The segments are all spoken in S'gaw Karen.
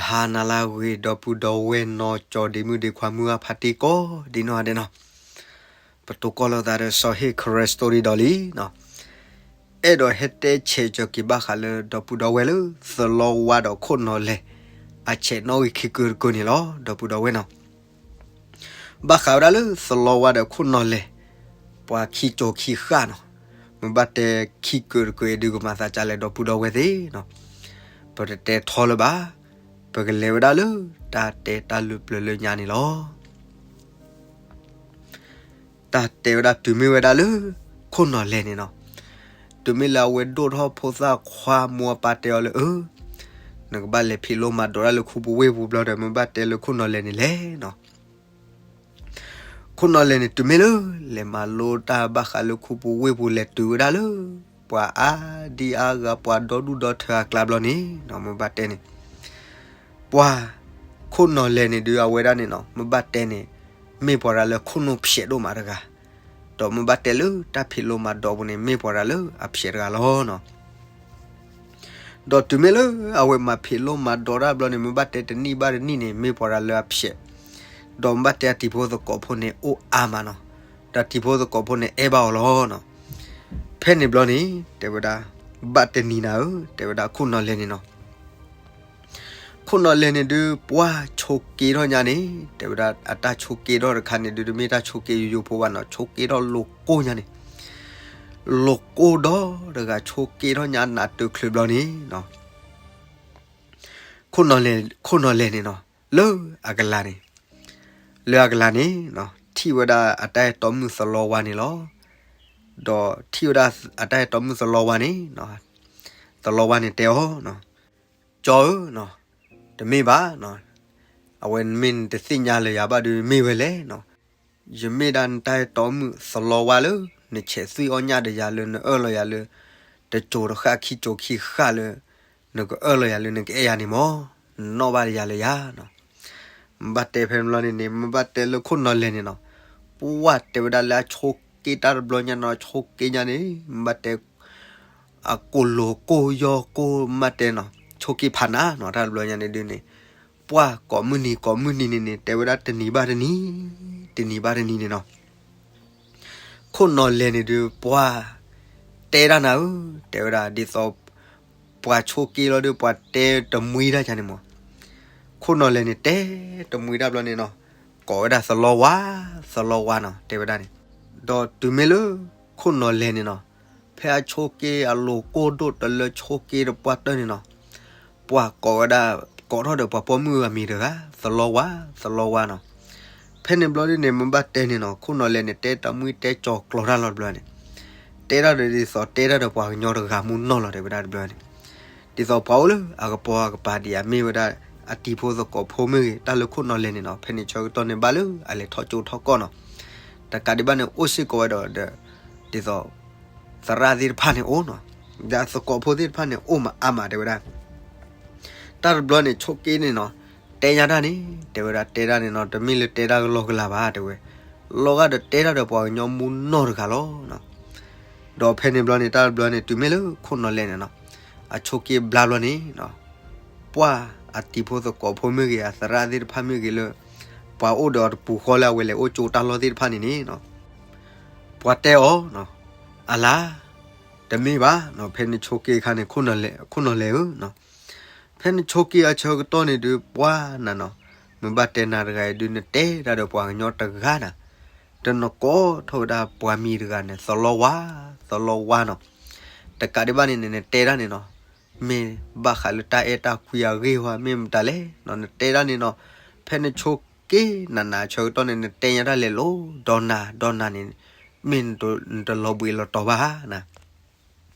ဟါနၤလၢအဂ့ၤ ဒီပုၢ်ဒီဝဲၢ်နီၢ်ကၠီဒ့မုၣ်ဒ့ခွါ မုၢ်ဂၢ်ဖါတံၢ်ကိးဒံနီၢ်ဂၤဒဲးနီၤ, ပတိၢ်ကီၢ်လိာ်သးဒီးစီၤဟ့ၣ် Karen Story ဒီးလံနီၤ, အဲၣ်ဒိးဟဲတဲဆဲးကၢၤက့ၤဘၣ်ဃးလၢ ဒီပုၢ်ဒီဝဲၢ်လၢ သလီဝါဒီးခိၣ်နီၢ်လဲၢ် အဆဲးနီၣ်ဂံၢ်ခံကုတကုန့ၣ်လီၤ ဒီပုၢ်ဒီဝဲၢ်နီၤ. ဘၣ်ဃးဝဲဒၣ်လၢသလီဝါဒီးခိၣ်နီၢ်လဲၢ် ပှၤခံကၠိၤခံဃၣ်နီၤ, မ့ၢ်ဘၣ်တဲခံကုတကုအံၤဒုးကမၤသးဒ်လဲၣ် ဒီပုၢ်ဒီဝဲၢ်သ့ၣ်နီၤ, ပတတဲထီလၢၤဘၣ်, ပကလဲၤဝဲဒၣ်လၢတၢ်တဲတၢ်လုၢ်ပျၢၤလၢညါန့ၣ်လီၤ. တၢ်တဲဝဲဒၣ်တုၤမ့ၢ်ဝဲဒၣ်လၢ ခိၣ်နီၢ်လဲၢ်န့ၣ်နီၤ, တုၤမ့ၢ်လၢအဝဲဒိၣ်ထီၣ်ဖိသၣ်ခွါ မိၢ်အပၢ်တဲအီၤလၢ အၢ နကဘၣ်လဲၤဖံးလိမၤဒိးတၢ်လၢခူပူၤဝ့ၢ်ပူၤဘျီဒီး မ့ၢ်ဘၣ်တဲလၢခိၣ်နီၢ်လဲၢ်န့ၣ်လဲၣ်နီၤ. ခိၣ်နီၢ်လဲၢ်န့ၣ် တုၤမ့ၢ်လၢ လဲၤမၤလိတၢ်ဘၣ်ဃးလၢခူပူၤဝ့ၢ်ပူၤ လဲၤတုၤဝဲဒၣ်လၢ ပှၤအါဒံအါဂၤ ပှၤဒီဒူၣ်ဒီထၢအကျါဘျီန့ၣ်နီၤ, မ့ၢ်ဘၣ်တဲန့ၣ် ပှၤ ခိၣ်နီၢ်လဲၢ်န့ၣ်ဒုး အဝဲဒၣ်န့ၣ်နီၤ, မ့ၢ်ဘၣ်တဲန့ၣ် မ့ၢ်ပှၤတဂၤလၢခိၣ်နူာ်ဖျဲးဒိၣ်မးတဂၤ, ဒီးမ့ၢ်ဘၣ်တဲလၢတၢ်ဖံးလိမၤဒိးပူၤန့ၣ် မ့ၢ်ပှၤတဂၤလၢအဖျဲးတဂၤလီၤနီၤ. ဒီးတုၤမ့ၢ်လၢအဝဲမၤဖံးလိမၤဒိးတၢ်ဘျီန့ၣ် မ့ၢ်ဘၣ်တဲတနံၣ်ဘၣ်တနံၣ်န့ၣ် မ့ၢ်ပှၤတဂၤလၢအဖျဲး, ဒီးမ့ၢ်ဘၣ်တဲအတံၤဖိသကိးဖိန့ၣ်အိၣ်အါမးနီၤ, ဒီးတံၤဖိသကိးဖိန့ၣ်အဲၣ်ဘၣ်အီၤလီၤနီၤ. ဖဲန့ၣ်ဘျီန့ၣ် တဲဝဲဒၣ် ဘၣ်တနံၤနၤဧၢ, တဲဝဲဒၣ်ခိၣ်နီၢ်လဲၢ်န့ၣ်နီၤ ခိၣ်နီၢ်လဲၢ်န့ၣ်ဒုး ပှၤဆိးက့ထီၣ်ညါန့ၣ် တဲဝဲဒၣ်အတၢ်ဆိးက့ထီၣ်တခါန့ၣ်ဒုး တမ့ၢ်တၢ်ဆိးက့ယိယိဖိဘၣ်နီၤ, ဆိးက့ထီၣ်လိာ်ကိၢ်ညါန့ၣ်, လိာ်ကိၢ်ဒီတဂၤ ဆိးက့ထီၣ်ညါနးတချုးဘျီန့ၣ်နီၤ ခိၣ်နီၢ်လဲၢ် ခိၣ်နီၢ်လဲၢ်န့ၣ်နီၤ လၢအကလၤန့ၣ် လၢအကလၤန့ၣ်နီၤ ထံၣ်ဝဲဒၣ်အတၢ်အဲၣ်တီမုၣ်သလီဝါန့ၣ်လီၤ. ဒီးထံၣ်ဝဲဒၣ်အတၢ်အဲၣ်တီမုၣ်သလီဝါန့ၣ်နီၤ သလီဝါန့ၣ်တဲအီၤနီၤ, ကၠီဧၢနီၤ, တမ့ၢ်ဘၣ်နီၤ, အဝဲမ့ၢ်နတသ့ၣ်ညါလၢၤယၤဘၣ်ဒီး မ့ၢ်ဝဲလဲၣ်နီၤ, ယမ့ၢ်ဒၣ်နတၢ်အဲၣ်တီမုၣ်သလီဝါလၢ နဆဲးသွံၣ်အီၣ်ညၣ်ဒီးယၤလၢ နအၢၣ်လီၤယၤလၢ တကၠိၤတဃၣ်ခံကၠိၤခံဃၣ်လၢ နကအၢၣ်လီၤယၤလၢ နကအဲၣ်ယၤန့ၣ်မး, နနီၣ်ဘၣ်ယၤလၢၤယၤနီၤ. မ့ၢ်ဘၣ်တဲဖဲန့ၣ်ဘျီန့ၣ်န့ၣ် မ့ၢ်ဘၣ်တဲလၢခိၣ်နီၢ်လဲၢ်န့ၣ်နီၤ, ပှၤတဲဝဲဒၣ်လၢအဆိးက့တၢ်တဘျီညါနီၤ, ဆိးက့ညါန့ၣ် မ့ၢ်ဘၣ်တဲ အကိၢ်လိာ်ကိၢ်ယီၢ်ကိၢ် မ့ၢ်ဘၣ်တဲနီၤ, ဆိးက့ဖးနးနီၤ, တၢ်တဘျီညါန့ၣ်ဒုးန့ၣ် ပှၤကိးမုၢ်နံၤကိးမုၢ်နံၤန့ၣ်န့ၣ် တဲဝဲဒၣ်တနံၤဘၣ်တနံၤ, တနံၤဘၣ်တနံၤန့ၣ်နီၤ. ခိၣ်နီၢ်လဲၢ်န့ၣ်ဒုး ပှၤ တဲတၢ်နၤဧၢ, တဲဝဲဒၣ်ဒ်သိး ပှၤဆိးက့လီၤဒုး ပှၤတဲတမှံတၢ်ယါန့ၣ်မး. ခိၣ်နီၢ်လဲၢ်န့ၣ် တဲတမှံတၢ်ဘျီန့ၣ်နီၤ, ကိးဝဲဒၣ်သလီဝါ, သလီဝါနီၤ တဲဝဲဒၣ်န့ၣ်. ဒီးတုၤမ့ၢ်လၢ ခိၣ်နီၢ်လဲၢ်န့ၣ်နီၤ, ဖဲအဆိးက့အလိာ်ကိၢ်ဒိၣ်တလၢဆိးက့တပှၢ်တၢၢ်န့ၣ်နီၤ, ပှၤကိးဝဲဒၣ် ကိးထီၣ်ဒီးပှၤပိာ်မုၣ်အမံၤတဂၤ သလီဝါ, သလီဝါနီၤ. ဖဲန့ၣ်ဘျီဒုးန့ၣ် မ့ၢ်ဘၣ်တဲန့ၣ်နီၤ, ခိၣ်နီၢ်လဲၢ်န့ၣ် တဲတမှံတဲကၠီၤကျီၤတၢ်လီၤတဘျီန့ၣ်, တဲတၢ်ဒီးဒ်သိးတဲတၢ်ဒီးပှၤကညီတဂၤမူနီၢ်လီၤ တဲဝဲဒၣ်တဘျီန့ၣ်. ဒ်သိးပှၤအိၣ်လၢအကပိာ်အကပၤဒံးဧါ မ့ၢ်ဝဲဒၣ်အတံၤဖိသကိးဖိမ့ၢ်ဂ့ၤ, တၢ်လၢခိၣ်နီၢ်လဲၢ်န့ၣ်နီၤ, ဖဲန့ၣ်ဆၢကတီၢ်န့ၣ် ဘၣ်လၢအလဲၤထီၣ်ကၠိထီၣ်ကီၢ်နီၤ, တကးဒံးဘၣ်န့ၣ် အိၣ်စ့ၢ်ကီးဝဲဒီး ဒ်သိး သရၣ်သ့ၣ်တဖၣ်န့ၣ်အိၣ်နီၤ, ဒီးသကိးဖိသ့ၣ်တဖၣ်န့ၣ် အိၣ်မးအါမး တဲဝဲဒၣ်. တၢ်တဘျီန့ၣ် ဆိးက့န့ၣ်နီၤ, တဲညါတၢ်န့ၣ် တဲဝဲဒၣ် တဲတၢ်န့ၣ်နီၤ, တမ့ၢ်လၢတဲတၢ်ကလီကလီဘၣ် တဲဝဲ, လီၤဂာ်ဒီးတဲတၢ်ဒီးပှၤကညီမူနီၢ်တဂၤလီၤ. ဒီးဖဲန့ၣ်ဘျီန့ၣ် တၢ်တဘျီန့ၣ် တုၤမ့ၢ်လၢခိၣ်နီၢ်လဲၢ်န့ၣ်နီၤ, အဆိးက့ဘျါဘျီန့ၣ်နီၤ, ပှၤအတံၤဖိသကိးဖိမ့ၢ်ဂ့ၤ အသရၣ်သ့ၣ်တဖၣ်မ့ၢ်ဂ့ၤလၢ ပှၤအိၣ်ဒီးအတပူၤဃီလၢအဝဲလဲၤအိၣ်ကၠိတၢ်လီၢ်သ့ၣ်တဖၣ်န့ၣ်န့ၣ်နီၤ, ပှၤတဲအီၤနီၤ, အလါ တမ့ၢ်ဘၣ်နီၤ, ဖဲနဆိးက့အခါန့ၣ် ခိၣ်နီၢ်လဲၢ်ဧၢနီၤ, ဖဲနဆိးက့အဆၢကတီၢ်န့ၣ်ဒုး ပှၤနၤနီၤ, မ့ၢ်ဘၣ်တဲနၤတဂၤအံၤဒုး နတဲတၢ်ဒီးပှၤကညီတဂၤနၤ, ဒီးနကိးထီၣ်ဝဲဒၣ်ပှၤမံၤတဂၤန့ၣ် သလီဝါ, သလီဝါနီၤ, တကးဒံးဘၣ်န့ၣ် နတဲတၢ်န့ၣ်နီၤ, မ့ၢ်ဘၣ်ဃးလၢတၢ်အဲၣ်တၢ်ကွံအဂ့ၢ်ဝဲ မ့ၢ်မတၤလဲၣ်နီၤ, နတဲတၢ်န့ၣ်နီၤ, ဖဲနဆိးက့နၤနၤအဆၢကတီၢ်န့ၣ် နတဲညါတၢ်လဲၤလိၤဒီးနၤဒီးနၤန့ၣ် မ့ၢ်နတလီၤဘှံးလီၤတီၤဘၣ်နၤ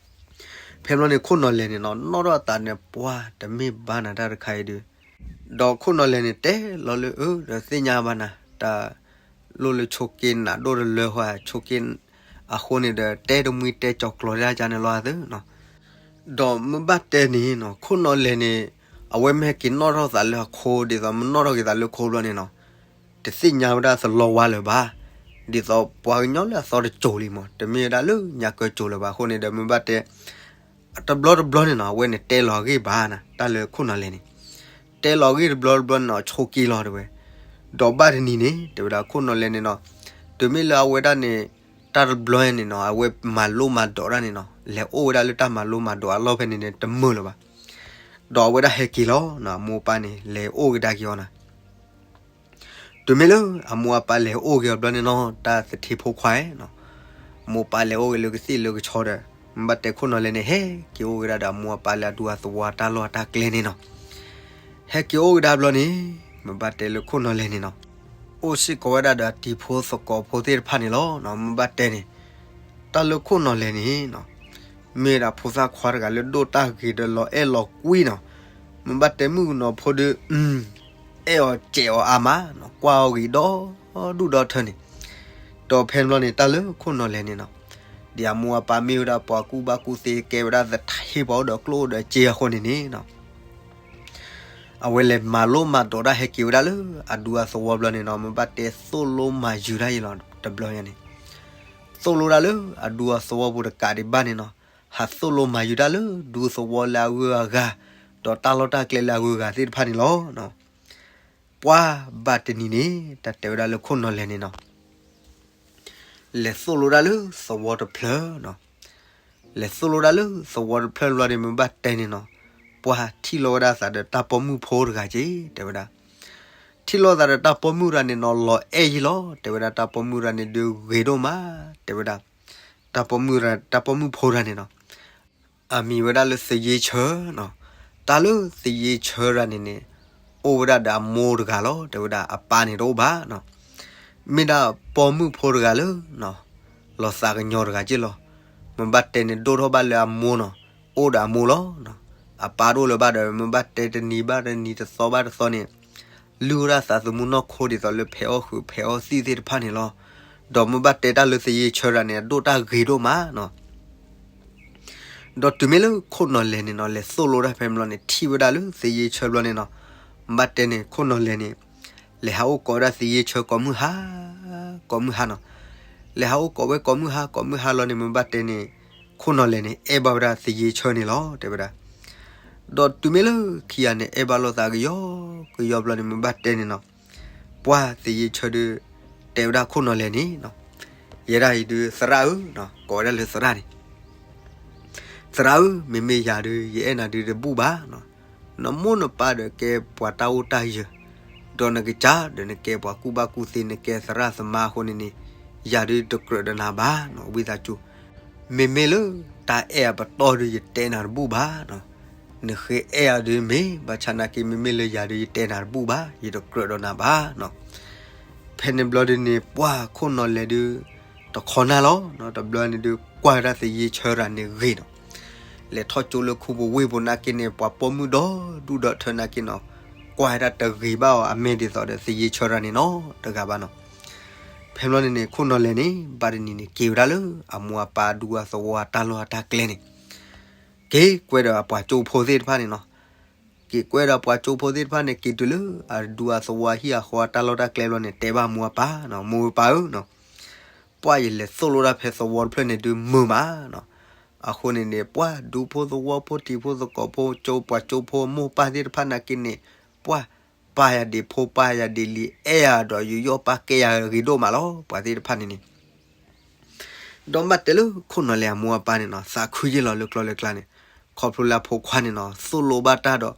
ဖဲဘျီန့ၣ် ခိၣ်နီၢ်လဲၢ်န့ၣ်နီၤ နီၣ်ထီၣ်အသးန့ၣ် ပှၤတမ့ၢ်ဘၣ်နၤတၢ်တခါအံၤဒုး, ဒီးခိၣ်နီၢ်လဲၢ်န့ၣ် တဲလီၤလၢအၢ ဒီးသ့ၣ်ညါဘၣ်နၤ တၢ်လိၣ်လၢဆိးက့နးဒိၣ်တလၢဟီ ဆိးက့ အဃိန့ၣ်ဒီး တဲတမှံတဲကၠီၤကျီၤဒၣ်ကန့ၣ်လီၤသၢနီၤ. ဒီးမ့ၢ်ဘၣ်တဲန့ၣ်နီၤ ခိၣ်နီၢ်လဲၢ်န့ၣ် အဝဲမ့ၢ်ဟဲက့ၤနီၣ်ထီၣ်သးလၢအခိ ဒ်သိးမ့ၢ်နီၣ်ထီၣ်က့ၤသးလၢခိဘျီန့ၣ်နီၤ တသ့ၣ်ညါဝဲဒၣ်သလီဝါလၢၤဘၣ်. ဒ်သိးပှၤကညီလၢအသီတစိၤလံမး တမ့ၢ်ဝဲဒၣ်လၢညါကၢစိၤလၢၤဘၣ်. အဃိန့ၣ်ဒီးမ့ၢ်ဘၣ်တဲ တဘျီတဘျီန့ၣ်နီၤ အဝဲန့ၣ်တဲလီၤအဂ့ၢ်ဘၣ်နၤ တၢ်လၢခိၣ်နီၢ်လဲၢ်န့ၣ်. တဲလီၤဂ့ၢ်တဘျီတဘျီန့ၣ်နီၤ ဆိးက့လီၤတဲဝဲ. ဒီးဘၣ်တနံၤန့ၣ် တဲဝဲဒၣ်ခိၣ်နီၢ်လဲၢ်န့ၣ်နီၤ, တုၤမ့ၢ်လၢအဝဲဒၣ်န့ၣ် တၢ်တဘျီန့ၣ်နီၤ အဝဲမၤလိမၤဒိးတၢ်န့ၣ်နီၤ, လဲၤအိၣ်ဝဲဒၣ်လၢတၢ်မၤလိမၤဒိးအလီၢ်ဖဲန့ၣ်န့ၣ် တမုာ်လၢၤဘၣ်. ဒီးအဝဲဒၣ်ဟဲက့ၤလီၤနီၤ, အမိၢ်အပၢ်န့ၣ် လဲၤအိၣ်ကဒါက့ၤအီၤနီၤ. တုၤမ့ၢ်လၢအမိၢ်အပၢ်လဲၤအိၣ်က့ၤအီၤဘျီန့ၣ်နီၤ, တၢ်သထ့ဖိခွါနီၤ, မိၢ်ပၢ်လဲၤအိၣ်က့ၤလၢကသ့ၣ်လၢကဆီဒီး မ့ၢ်ဘၣ်တဲခိၣ်နီၢ်လဲၢ်န့ၣ် ဟဲက့ၤအိၣ်က့ၤဒၣ်ဒီးအမိၢ်အပၢ်လၢအဒူအသဝီအတၢ်လီၢ်အတၢ်ကျဲန့ၣ်နီၤ. ဟဲက့ၤအိၣ်က့ၤဒၣ်ဘျီန့ၣ် မ့ၢ်ဘၣ်တဲလၢခိၣ်နီၢ်လဲၢ်န့ၣ်နီၤ, အိၣ်စ့ၢ်ကီးဝဲဒၣ်ဒီးအတံၤဖိသကိးဖိသ့ၣ်တဖၣ်န့ၣ်လီၤ. မ့ၢ်ဘၣ်တဲန့ၣ် တၢ်လၢခိၣ်နီၢ်လဲၢ်န့ၣ်နီၤ, မ့ၢ်ဒၣ်ဖိသၣ်ခွါတဂၤလၢဒိၣ်တၢ်ဂ့ၤဒီးလီၤအဲၣ်လီၤကွံနီၤ, မ့ၢ်ဘၣ်တဲမုၣ်ကနီၤဖိဒီး အဲၣ်အီၤစဲးအီၤအါမးနီၤ, ကွၢ်အီၤဂ့ၤဒီ ဒူၣ်ဒီထၢန့ၣ်, ဒီးဖဲန့ၣ်ဘျီန့ၣ် တၢ်လၢခိၣ်နီၢ်လဲၢ်န့ၣ်နီၤ, ဒ်အမိၢ်အပၢ်မ့ၢ်ဝဲဒၣ်ပှၤကူၣ်ဘၣ်ကူၣ်သ့ ကဲဝဲဒၣ်သထ့ပှၤအိၣ်ဒီးကျိၣ်အိၣ်ဒီးစ့အဃိန့ၣ်န့ၣ်နီၤ, အဝဲလဲၤမၤလိမၤဒိးတၢ်ဟဲက့ၤဝဲဒၣ်လၢအဒူအသဝီဘျီန့ၣ်နီၤ, မ့ၢ်ဘၣ်တဲသိၣ်လိမၤယုၤတၢ်အံၤလီၤတဘျီညါန့ၣ်, သိၣ်လိတၢ်လၢအဒူအသဝီပူၤတကးဒံးဘၣ်န့ၣ်နီၤ, ဟးသိၣ်လိမၤယုၤတၢ်လၢဒူသဝီလၢအဂုၤအဂၤ, ဒီးတၢ်လီၢ်တၢ်ကျဲလၢအဂုၤအဂၤသ့ၣ်တဖၣ်န့ၣ်လီၤ. ပှၢ်ဘၣ်တနံၤန့ၣ် တၢ်တဲဝဲဒၣ်လၢခိၣ်နီၢ်လဲၢ်န့ၣ်နီၤ, လဲၤသိၣ်လိတၢ်လၢသဝီတဖျၢၣ်နီၤ, လဲၤသိၣ်လိတၢ်လၢသဝီတဖျၢၣ်ဘျီန့ၣ် မ့ၢ်ဘၣ်တဲန့ၣ်နီၤ, ပှၢ်ထံၣ်လိာ်ဝဲဒၣ်သးဒီးတၢ်ပိာ်မုၣ်ဖိတဂၤက့ၤ တဲဝဲဒၣ်, ထံၣ်လိာ်သးဒီးတၢ်ပိာ်မုၣ်တဂၤန့ၣ်နီၤ လီၤအဲၣ်ယံာ်လီၤ တဲဝဲဒၣ်, တၢ်ပိာ်မုၣ်တဂၤန့ၣ်ဒုးဂ့ၤဒိၣ်မး တဲဝဲဒၣ်, တၢ်ပိာ်မုၣ်တဂၤ တၢ်ပိာ်မုၣ်ဖိတဂၤန့ၣ်နီၤ အမံၤဝဲဒၣ်လၢသယ့ဆၢနီၤ, တၢ်လၢသယ့ဆၢတဂၤန့ၣ်န့ၣ် အိၣ်ဝဲဒၣ်ဒီးအမိၢ်တဂၤလီၤ တဲဝဲဒၣ်, အပၢ်န့ၣ်တအိၣ်ဘၣ်နီၤ, မ့ၢ်ဒၣ်ပိာ်မုၣ်ဖိတဂၤလၢ လီၤသးကညီၤတဂၤက့ၢ်လီၤ, မ့ၢ်ဘၣ်တဲန့ၣ်ဒိၣ်ထီၣ်ဘၣ်လၢအမိၢ်နီၤ, အိၣ်ဒီးအမိၢ်လီၤ, အပၢ်တအိၣ်လၢၤဘၣ်ဒီး မ့ၢ်ဘၣ်တဲတနံၤဘၣ်တနံၤတသီဘၣ်တသီန့ၣ် လုၢ်ဝဲဒၣ်သးသမူနီၢ်ခိဒ်သိးလၢဖဲးအီၣ်ဃုာ်ဖဲးအီၣ်သံၣ်သ့ၣ်တဖၣ်န့ၣ်လီၤ, ဒီးမ့ၢ်ဘၣ်တဲတၢ်လၢသယ့ဆၢတဂၤန့ၣ် အဒိၣ်တၢ်ဂ့ၤဒိၣ်မးနီၤ ဒီးတုၤမ့ၢ်လၢခိၣ်နီၢ်လဲၢ်န့ၣ်နီၤ လဲၤသိၣ်လိတၢ်ဖဲန့ၣ်ဘျီန့ၣ် ထံၣ်ဝဲဒၣ်လၢသယ့ဆၢဘျီန့ၣ်နီၤ, ဘၣ်တဲန့ၣ် ခိၣ်နီၢ်လဲၢ်န့ၣ် လဲၤဟးအိၣ်ကိးဝဲဒၣ်သယ့ဆၢကိးမုၢ်ဟါ, ကိးမုၢ်ဟါနီၤ, လဲၤဟးအိၣ်ကိးဝဲကိးမုၢ်ဟါ ကိးမုၢ်ဟါလီၤန့ၣ် မ့ၢ်ဘၣ်တဲန့ၣ် ခိၣ်နီၢ်လဲၢ်န့ၣ် အဲၣ်ဘၣ်ဝဲဒၣ်သယ့ဆၢန့ၣ်လီၤ တဲဝဲဒၣ်, ဒီးတုၤမ့ၢ်လၢခံဂၤန့ၣ် အဲၣ်ဘၣ်လိာ်သးကယီကယီဘျီန့ၣ် မ့ၢ်ဘၣ်တဲန့ၣ်နီၤ, ပှၢ်သယ့ဆၢဒုး တဲဝဲဒၣ်ခိၣ်နီၢ်လဲၢ်န့ၣ်နီၤ, ယဲဒၣ်အံၤဒုးသရၣ်ဧၢ, ကိးဝဲဒၣ်လၢသရၣ်န့ၣ်, သရၣ်ဧၢ, မ့မ့ၢ်ယၤဒုး ယအဲၣ်နၤဒုးတဘူၣ်ဘၣ်နီၤ, နမိၢ်နပၢ်ဒီးကဲပှၤတၢ်အိၣ်တၢ်ယၢၤ, ဒီးနကစၢ်ဒီးနကဲပှၤကူၣ်ဘၣ်ကူၣ်သ့ နကဲသရၣ်သမါအဃိန့ၣ်န့ၣ်, ယၤဒုးတကြၢးဒီးနၤဘၣ်နီၤ ဝံသးစူၤ, မ့မ့ၢ်လၢတၢ်အဲၣ်အပတီၢ်ဒုး ယတဲနၤတဘူၣ်ဘၣ်နီၤ, နဃ့အဲၣ်အီၤဒုးမ့ၢ် ဘၣ်ဆၣ်နာ်က့ မ့မ့ၢ်လၢယၤဒုး ယတဲနၤတဘူၣ်ဘၣ်, ယတကြၢးဒီးနၤဘၣ်နီၤ. ဖဲန့ၣ်ဘျီဒုးန့ၣ် ပှၢ်ခိၣ်နီၢ်လဲၢ်ဒုး တခီနၢ်လီၤနီၤ, တဘျီန့ၣ်ဒုး ကွၢ်ဝဲဒၣ်သယ့ဆၢတဂၤန့ၣ်ဂ့ၤနီၤ, လဲၤထီၣ်ကၠိလၢခူပူၤဝ့ၢ်ပူၤနာ်က့န့ၣ် ပှၤပိာ်မုၣ်ဒီဒူၣ်ဒီထၢနာ်က့နီၤ, ကွၢ်ဝဲဒၣ်တဂ့ၤဘၣ်အီၤ အမဲာ်ဒ်သိးဒီးသယ့ဆၢတဂၤန့ၣ်နီတဂၤဘၣ်နီၤ. ဖဲဘျီန့ၣ်န့ၣ် ခိၣ်နီၢ်လဲၢ်န့ၣ် ဘၣ်တနံၤန့ၣ် က့ၤဝဲဒၣ်လၢအမိၢ်အပၢ်အဒူအသဝီအတၢ်လီၢ်အတၢ်ကျဲန့ၣ် က့ၤကွဲဒီးအပှၤကၠိဖိသ့ၣ်တဖၣ်န့ၣ်နီၤ, က့ၤကွဲဒီးပှၤကၠိဖိသ့ၣ်တဖၣ်န့ၣ် က့ၤတုၤလၢအဒူအသဝီအဟံၣ်အဃီအတၢ်လီၢ်တၢ်ကျဲဘျီန့ၣ် တဲဘၣ်မိၢ်အပၢ်နီၤ, မိၢ်ပၢ်ဧၢနီၤ, ပှၢ်ယလဲၤသိၣ်လိတၢ်ဖဲသဝီတဖျၢၣ်န့ၣ်ဒုးမုာ်မးနီၤ, အဃိန့ၣ်န့ၣ် ပှၢ်ဒူဖိသဝီဖိတံၤဖိသကိးဖိကၠိပှၤကၠိဖိမိၢ်ပၢ်သ့ၣ်တဖၣ်နာ်က့န့ၣ် ပှၢ်ပၢ်ယၤဒ်ဖိပၢ်ယၤဒ်လံ အဲၣ်ယၤဒီးယူးယီၣ်ပာ်ကဲယၤဂ့ၤဒိၣ်မးလီၤ ပှၤသ့ၣ်တဖၣ်န့ၣ်န့ၣ် ဒီးဘၣ်တဲလၢခိၣ်နီၢ်လဲၢ်အမိၢ်အပၢ်န့ၣ်နီၤ သးခုယ့ၢ်လီၤလၢကျီလၢကျါန့ၣ်, ခီဖျိလၢအဖိခွါန့ၣ်နီၤ သိၣ်လိဘၣ်တၢ်ဒီး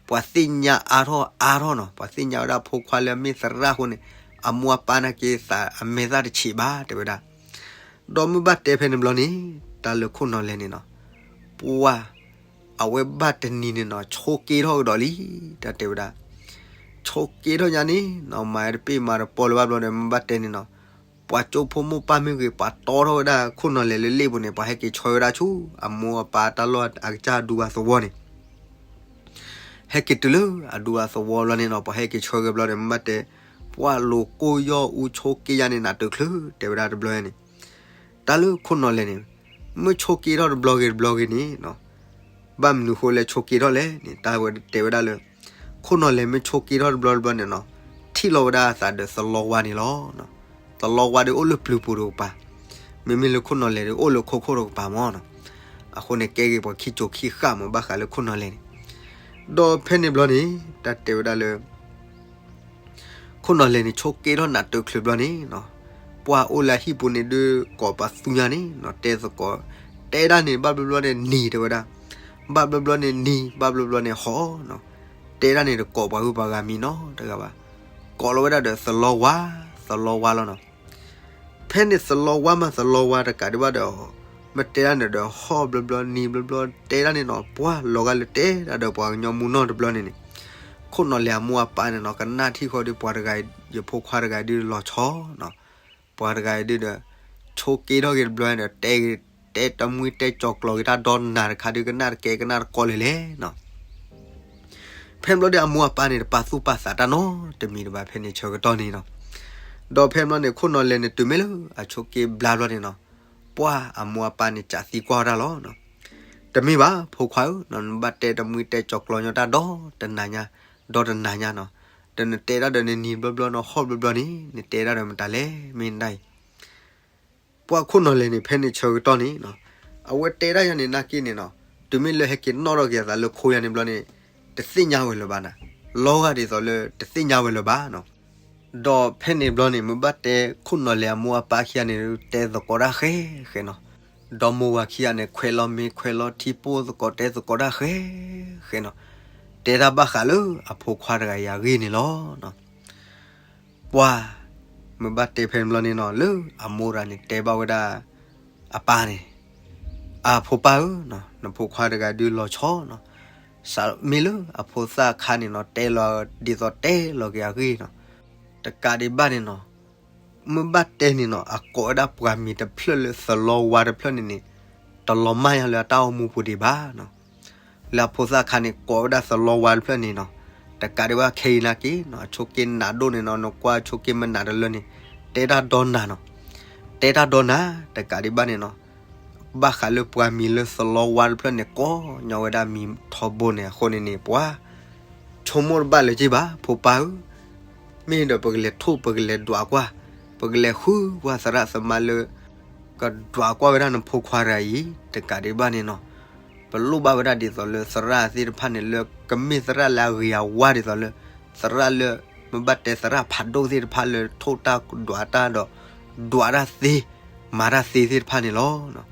ပှၤသ့ၣ်ညါအါထီၣ်အါထီၣ်နီၤ, ပှၤသ့ၣ်ညါဝဲဒၣ်အဖိခွါလၢအမ့ၢ်သရၣ်အဃိန့ၣ် အမိၢ်အပၢ်နာ်က့သးအမဲာ်သၣ်တဆံးဘၣ် တဲဝဲဒၣ်. ဒီးမ့ၢ်ဘၣ်တဲဖဲန့ၣ်ဘျီန့ၣ် တၢ်လၢခိၣ်နီၢ်လဲၢ်န့ၣ်နီၤ ပှၢ် အဝဲဘၣ်တနံၤန့ၣ်နီၤ ဆိးက့ထီၣ်ကဒီးလံ တၢ်တဲဝဲဒၣ် ဆိးက့ထီၣ်ညါန့ၣ်နီၤ မၤတပ့ၢ်မၤတပီလၢၤဘၣ်ဘျီဒီး မ့ၢ်ဘၣ်တဲန့ၣ်နီၤ ပှၤကၠိဖိမိၢ်ပၢ်မ့ၢ်ဂ့ၤ ပှၤတီထီၣ်ဝဲဒၣ်ခိၣ်နီၢ်လဲၢ်လၢလ့ၣ်ပူၤန့ၣ် ပှၤဟဲက့ၤဆှၢဝဲဒၣ်ဆူ အမိၢ်အပၢ်တၢ်လီၢ်အကစၢ်အဒူအသဝီန့ၣ် ဟဲက့ၤတုၤလၢအဒူအသဝီဘျီန့ၣ်နီၤ ပှၤဟဲက့ၤဆှၢက့ၤဘျီဒီး မ့ၢ်ဘၣ်တဲ ပှၢ်လိၤကိၢ်ယီၢ်အူဆိးက့ယါန့ၣ် နးတချုး တဲဝဲဒၣ်တဘျီန့ၣ် တၢ်လၢခိၣ်နီၢ်လဲၢ်န့ၣ် မ့ၢ်ဆိးက့ထီၣ်တဘျီဂ့ၤတဘျီဂ့ၤန့ၣ်နီၤ ဘၣ်မနုၤဃိလဲၣ်ဆိးက့ထီၣ်လဲၣ်န့ၣ် တၢ်ဝဲတဲဝဲဒၣ်လၢ ခိၣ်နီၢ်လဲၢ်မ့ၢ်ဆိးက့ထီၣ်တဘျီတဘျီန့ၣ်နီၤ ထံၣ်လီၤဝဲဒၣ်အသးဒီးသလီဝါန့ၣ်လီၤ. သလီဝါဒီးအိၣ်လၢပျုၤပူၤတကပၤ, မ့မ့ၢ်လၢခိၣ်နီၢ်လဲၢ်ဒီးအိၣ်လၢခိခိၣ်တကပၤမၢ်နီၤ. အဃိန့ၣ်ကဲဂ့ၤပှၤခံကိၤခံဃၣ်မၢ် ဘၣ်ဃးလၢခိၣ်နီၢ်လဲၢ်န့ၣ် ဒီးဖဲန့ၣ်ဘျီန့ၣ် တၢ်တဲဝဲဒၣ်လၢ ခိၣ်နီၢ်လဲၢ်န့ၣ် ဆိးက့ထီၣ်နးတၢၤချုးဘျီန့ၣ်နီၤ, ပှၢ်အိၣ်လၢအဟံၣ်ပူၤန့ၣ်ဒုး ကိးပသူညါန့ၣ်နီၤ, တဲသကိး, တဲဒၣ်န့ၣ် ဘၣ်ဘျီဘျီန့ၣ်နံၤတဲဝဲဒၣ်, ဘၣ်ဘျီဘျီန့ၣ်နံၤ ဘၣ်ဘျီဘျီန့ၣ်ဟီၣ်နီၤ, တဲဒၣ်န့ၣ်တကိးပှၤဂုၤပှၤဂၤမံၤနီတဂၤဘၣ်, ကိးလီၤဝဲဒၣ်ဒီးသလီဝါ, သလီဝါလီၤနီၤ. ဖဲန့ၣ်သလီဝါမးသလီဝါတကးဒံးဘၣ်ဒီး မ့ၢ်တဲဒၣ်န့ၣ်ဒီး ဟီၣ်ဘျီဘျီနံၤဘျီဘျီ တဲဒၣ်န့ၣ်နီၤ, ပှၢ်လီၤဂာ်လၢတဲဒၣ်ဒီးပှၤကညီမူနီၢ်တဘျီန့ၣ်န့ၣ်, ခိၣ်နီၢ်လဲၢ်အမိၢ်အပၢ်န့ၣ်နီၤ ကနၣ်ထံၣ်ဃီဒီးပှၤတဂၤ, ယဖိခွါတဂၤဒုးလီၤဆီနီၤ, ပှၤတဂၤဒုးဒီး ဆိးက့ထီၣ်က့ၤတဘျီဒီး တဲက့ၤ, တဲတမှံတဲကၠီၤကျီၤက့ၤတၢ်ဒီနၤတခါဒုး ကနၣ်တကဲကနၣ်တကီလၢၤလဲၣ်နီၤ. ဖဲဘျီဒီးအမိၢ်အပၢ်န့ၣ် တပာ်သူၣ်ပာ်သးတၢ်နီတမံၤတဘၣ် ဖဲန့ၣ်ဆၢကတီၢ်န့ၣ်နီၤ. ဒီးဖဲဘျီန့ၣ် ခိၣ်နီၢ်လဲၢ်န့ၣ် တုၤမ့ၢ်လၢအဆိးက့ဘျါဘျီန့ၣ်နီၤ, ပှၢ်အမိၢ်အပၢ်န့ၣ် ကးသံကွၢ်ဝဲဒၣ်လီၤ. တမ့ၢ်ဘၣ် ဖိခွါဧၢ, နဘၣ်တဲတမှံတဲကၠီၤကျီၤညီတၢ်ဒီတနၤညါ, ဒီတနၤညါနီၤ, ဒီးနတဲဒၣ်ဒီးနနံၤဘျီဘျီနီၤ ဟီၣ်ဘျီဘျီန့ၣ် နတဲဒၣ်ဒီးမတၤလဲၣ် မ့ၢ်နဒၣ်အံၤ ပှၢ်ခိၣ်နီၢ်လဲၢ်န့ၣ် ဖဲန့ၣ်ဆၢကတီၢ်န့ၣ်နီၤ, အဝဲတဲဒၣ်ယၤန့ၣ်နာ်က့န့ၣ်နီၤ, တုၤမ့ၢ်လၢဟဲက့ၤနီၣ်ထီၣ်က့ၤအသးလၢခိယၤန့ၣ်ဘျီန့ၣ် တသ့ၣ်ညါဝဲလၢၤဘၣ်နၤ, လီၤဂာ်ဒ်သိးလၢတသ့ၣ်ညါဝဲလၢၤဘၣ်နီၤ. ဒီးဖဲန့ၣ်ဘျီန့ၣ် မ့ၢ်ဘၣ်တဲခိၣ်နီၢ်လဲၢ်အမိၢ်အပၢ်ခံဂၤန့ၣ် တဲသကိးတၢ်ဃဲဃဲနီၤ, ဒီမိၢ်ဝၤခံဂၤန့ၣ် ခွဲးလီၤမ့ၤခွဲးလီၤထံ ပိၢ်သကိးတဲသကိးတၢ်ဃဲဃဲနီၤ, တဲတၢ်ဘၣ်ဃးလၢအဖိခွါတဂၤအံၤအဂ့ၢ်န့ၣ်လီၤ. ပှၢ်, မ့ၢ်ဘၣ်တဲဖဲန့ၣ်ဘျီန့ၣ်နီၤ လၢအမိၢ်တဂၤန့ၣ် တဲဘၣ်ဝဲဒၣ် အပၢ်န့ၣ်, အဖိပၢ်ဧၢ, နဖိခွါတဂၤဒုးလီၤဆီနီၤ, စးမ့ၢ်လၢအဖိသၣ်အခါန့ၣ်နီၤ တဲလီၤဒ်သိးတဲလီၤက့ၤအဂ့ၢ်နီၤ, တကးဒံးဘၣ်န့ၣ်နီၤ, မ့ၢ်ဘၣ်တဲန့ၣ်နီၤ အကိးဝဲဒၣ်ပှၤမံၤတဖျၢၣ်လၢသလီဝါတဖျၢၣ်န့ၣ်န့ၣ် တလီၤမၢ်ယါလၢအတၢ်အိၣ်မူပူၤဒံးဘၣ်နီၤ. လၢအဖိသၣ်အခါန့ၣ် ကိးဝဲဒၣ်သလီဝါတဖျၢၣ်န့ၣ်နီၤ, တကးဒံးဘၣ်ခဲအံၤနာ်က့နီၤ အဆိးက့နးဒိၣ်န့ၣ်နီၤ နကွၢ်အဆိးက့မနးတလၢန့ၣ် တဲတၢ်ဒီနၤနီၤ, တဲတၢ်ဒီနၤ, တကးဒံးဘၣ်န့ၣ်နီၤ ဘၣ်ဃးလၢပှၤမံၤလၢသလီဝါတဖျၢၣ်န့ၣ် ကိးညီဝဲဒၣ်မံၤထီဘိန့ၣ်အဃိန့ၣ်န့ၣ် ပှၤ ဆိကမိၣ်တဘၣ်လၢၤက့ၤဘၣ် ဖိပၢ်ဧၢ, မ့ၢ်ဒီးပကလဲၤထိၣ်ပကလဲၤဒွးကွၢ်, ပကလဲၤဃုကွၢ်သရၣ်သမါလၢ ကဒွးကွၢ်ဝဲဒၣ်နဖိခွါတဂၤအံၤ တကးဒံးဘၣ်န့ၣ်နီၤ, ပလိၣ်ဘၣ်ဝဲဒၣ်ဒ်သိးလၢသရၣ်သ့ၣ်တဖၣ်န့ၣ် လၢကမ့ၢ်သရၣ်လၢအဂ့ၤအဝါဒ်သိးလၢ သရၣ်လၢ မ့ၢ်ဘၣ်တဲသရၣ်ဖးဒိၣ်သ့ၣ်တဖၣ်လၢထိၣ်တၢ်ဒွးတၢ်ဒီး ဒွးတၢ်သ့ မၤတၢ်သ့သ့ၣ်တဖၣ်န့ၣ်လီၤ.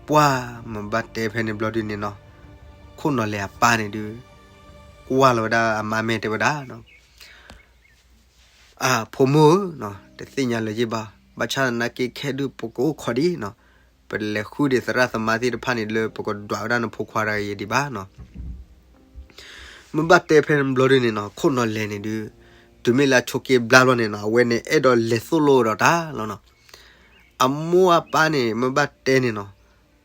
ပှၢ်မ့ၢ်ဘၣ်တဲဖဲန့ၣ်ဘျီဒုန့ၣ်နီၤ, ခိၣ်နီၢ်လဲၢ်အပၢ်န့ၣ်ဒုး ကွၢ်လီၤဝဲဒၣ်အမါမဲာ်တဲဝဲဒၣ်နီၤ, အဖိမုၣ်ဧၢ, တသ့ၣ်ညါလၢၤယ့ၢ်ဘၣ်, ဘၣ်ဆၣ်သနာ်က့ခဲဒုးပကအိၣ်ခိးဒံးနီၤ, ပလဲၤဃုဒံးသရၣ်သမါသ့ၣ်တဖၣ်န့ၣ်လၢပကဒွးဝဲဒၣ်နဖိခွါတဂၤအံၤဒံးဘၣ်နီၤ. မ့ၢ်ဘၣ်တဲဖဲန့ၣ်ဘျီဒုန့ၣ်နီၤ, ခိၣ်နီၢ်လဲၢ်န့ၣ်ဒုး တုၤမ့ၢ်လၢအဆိးက့ဘျါဘျီန့ၣ်နီၤ, အဝဲန့ၣ်အဲၣ်ဒိးလဲၤသိၣ်လိဝဲဒီးတၢ်လီၤနီၤ. အမိၢ်အပၢ်န့ၣ် မ့ၢ်ဘၣ်တဲန့ၣ်နီၤ,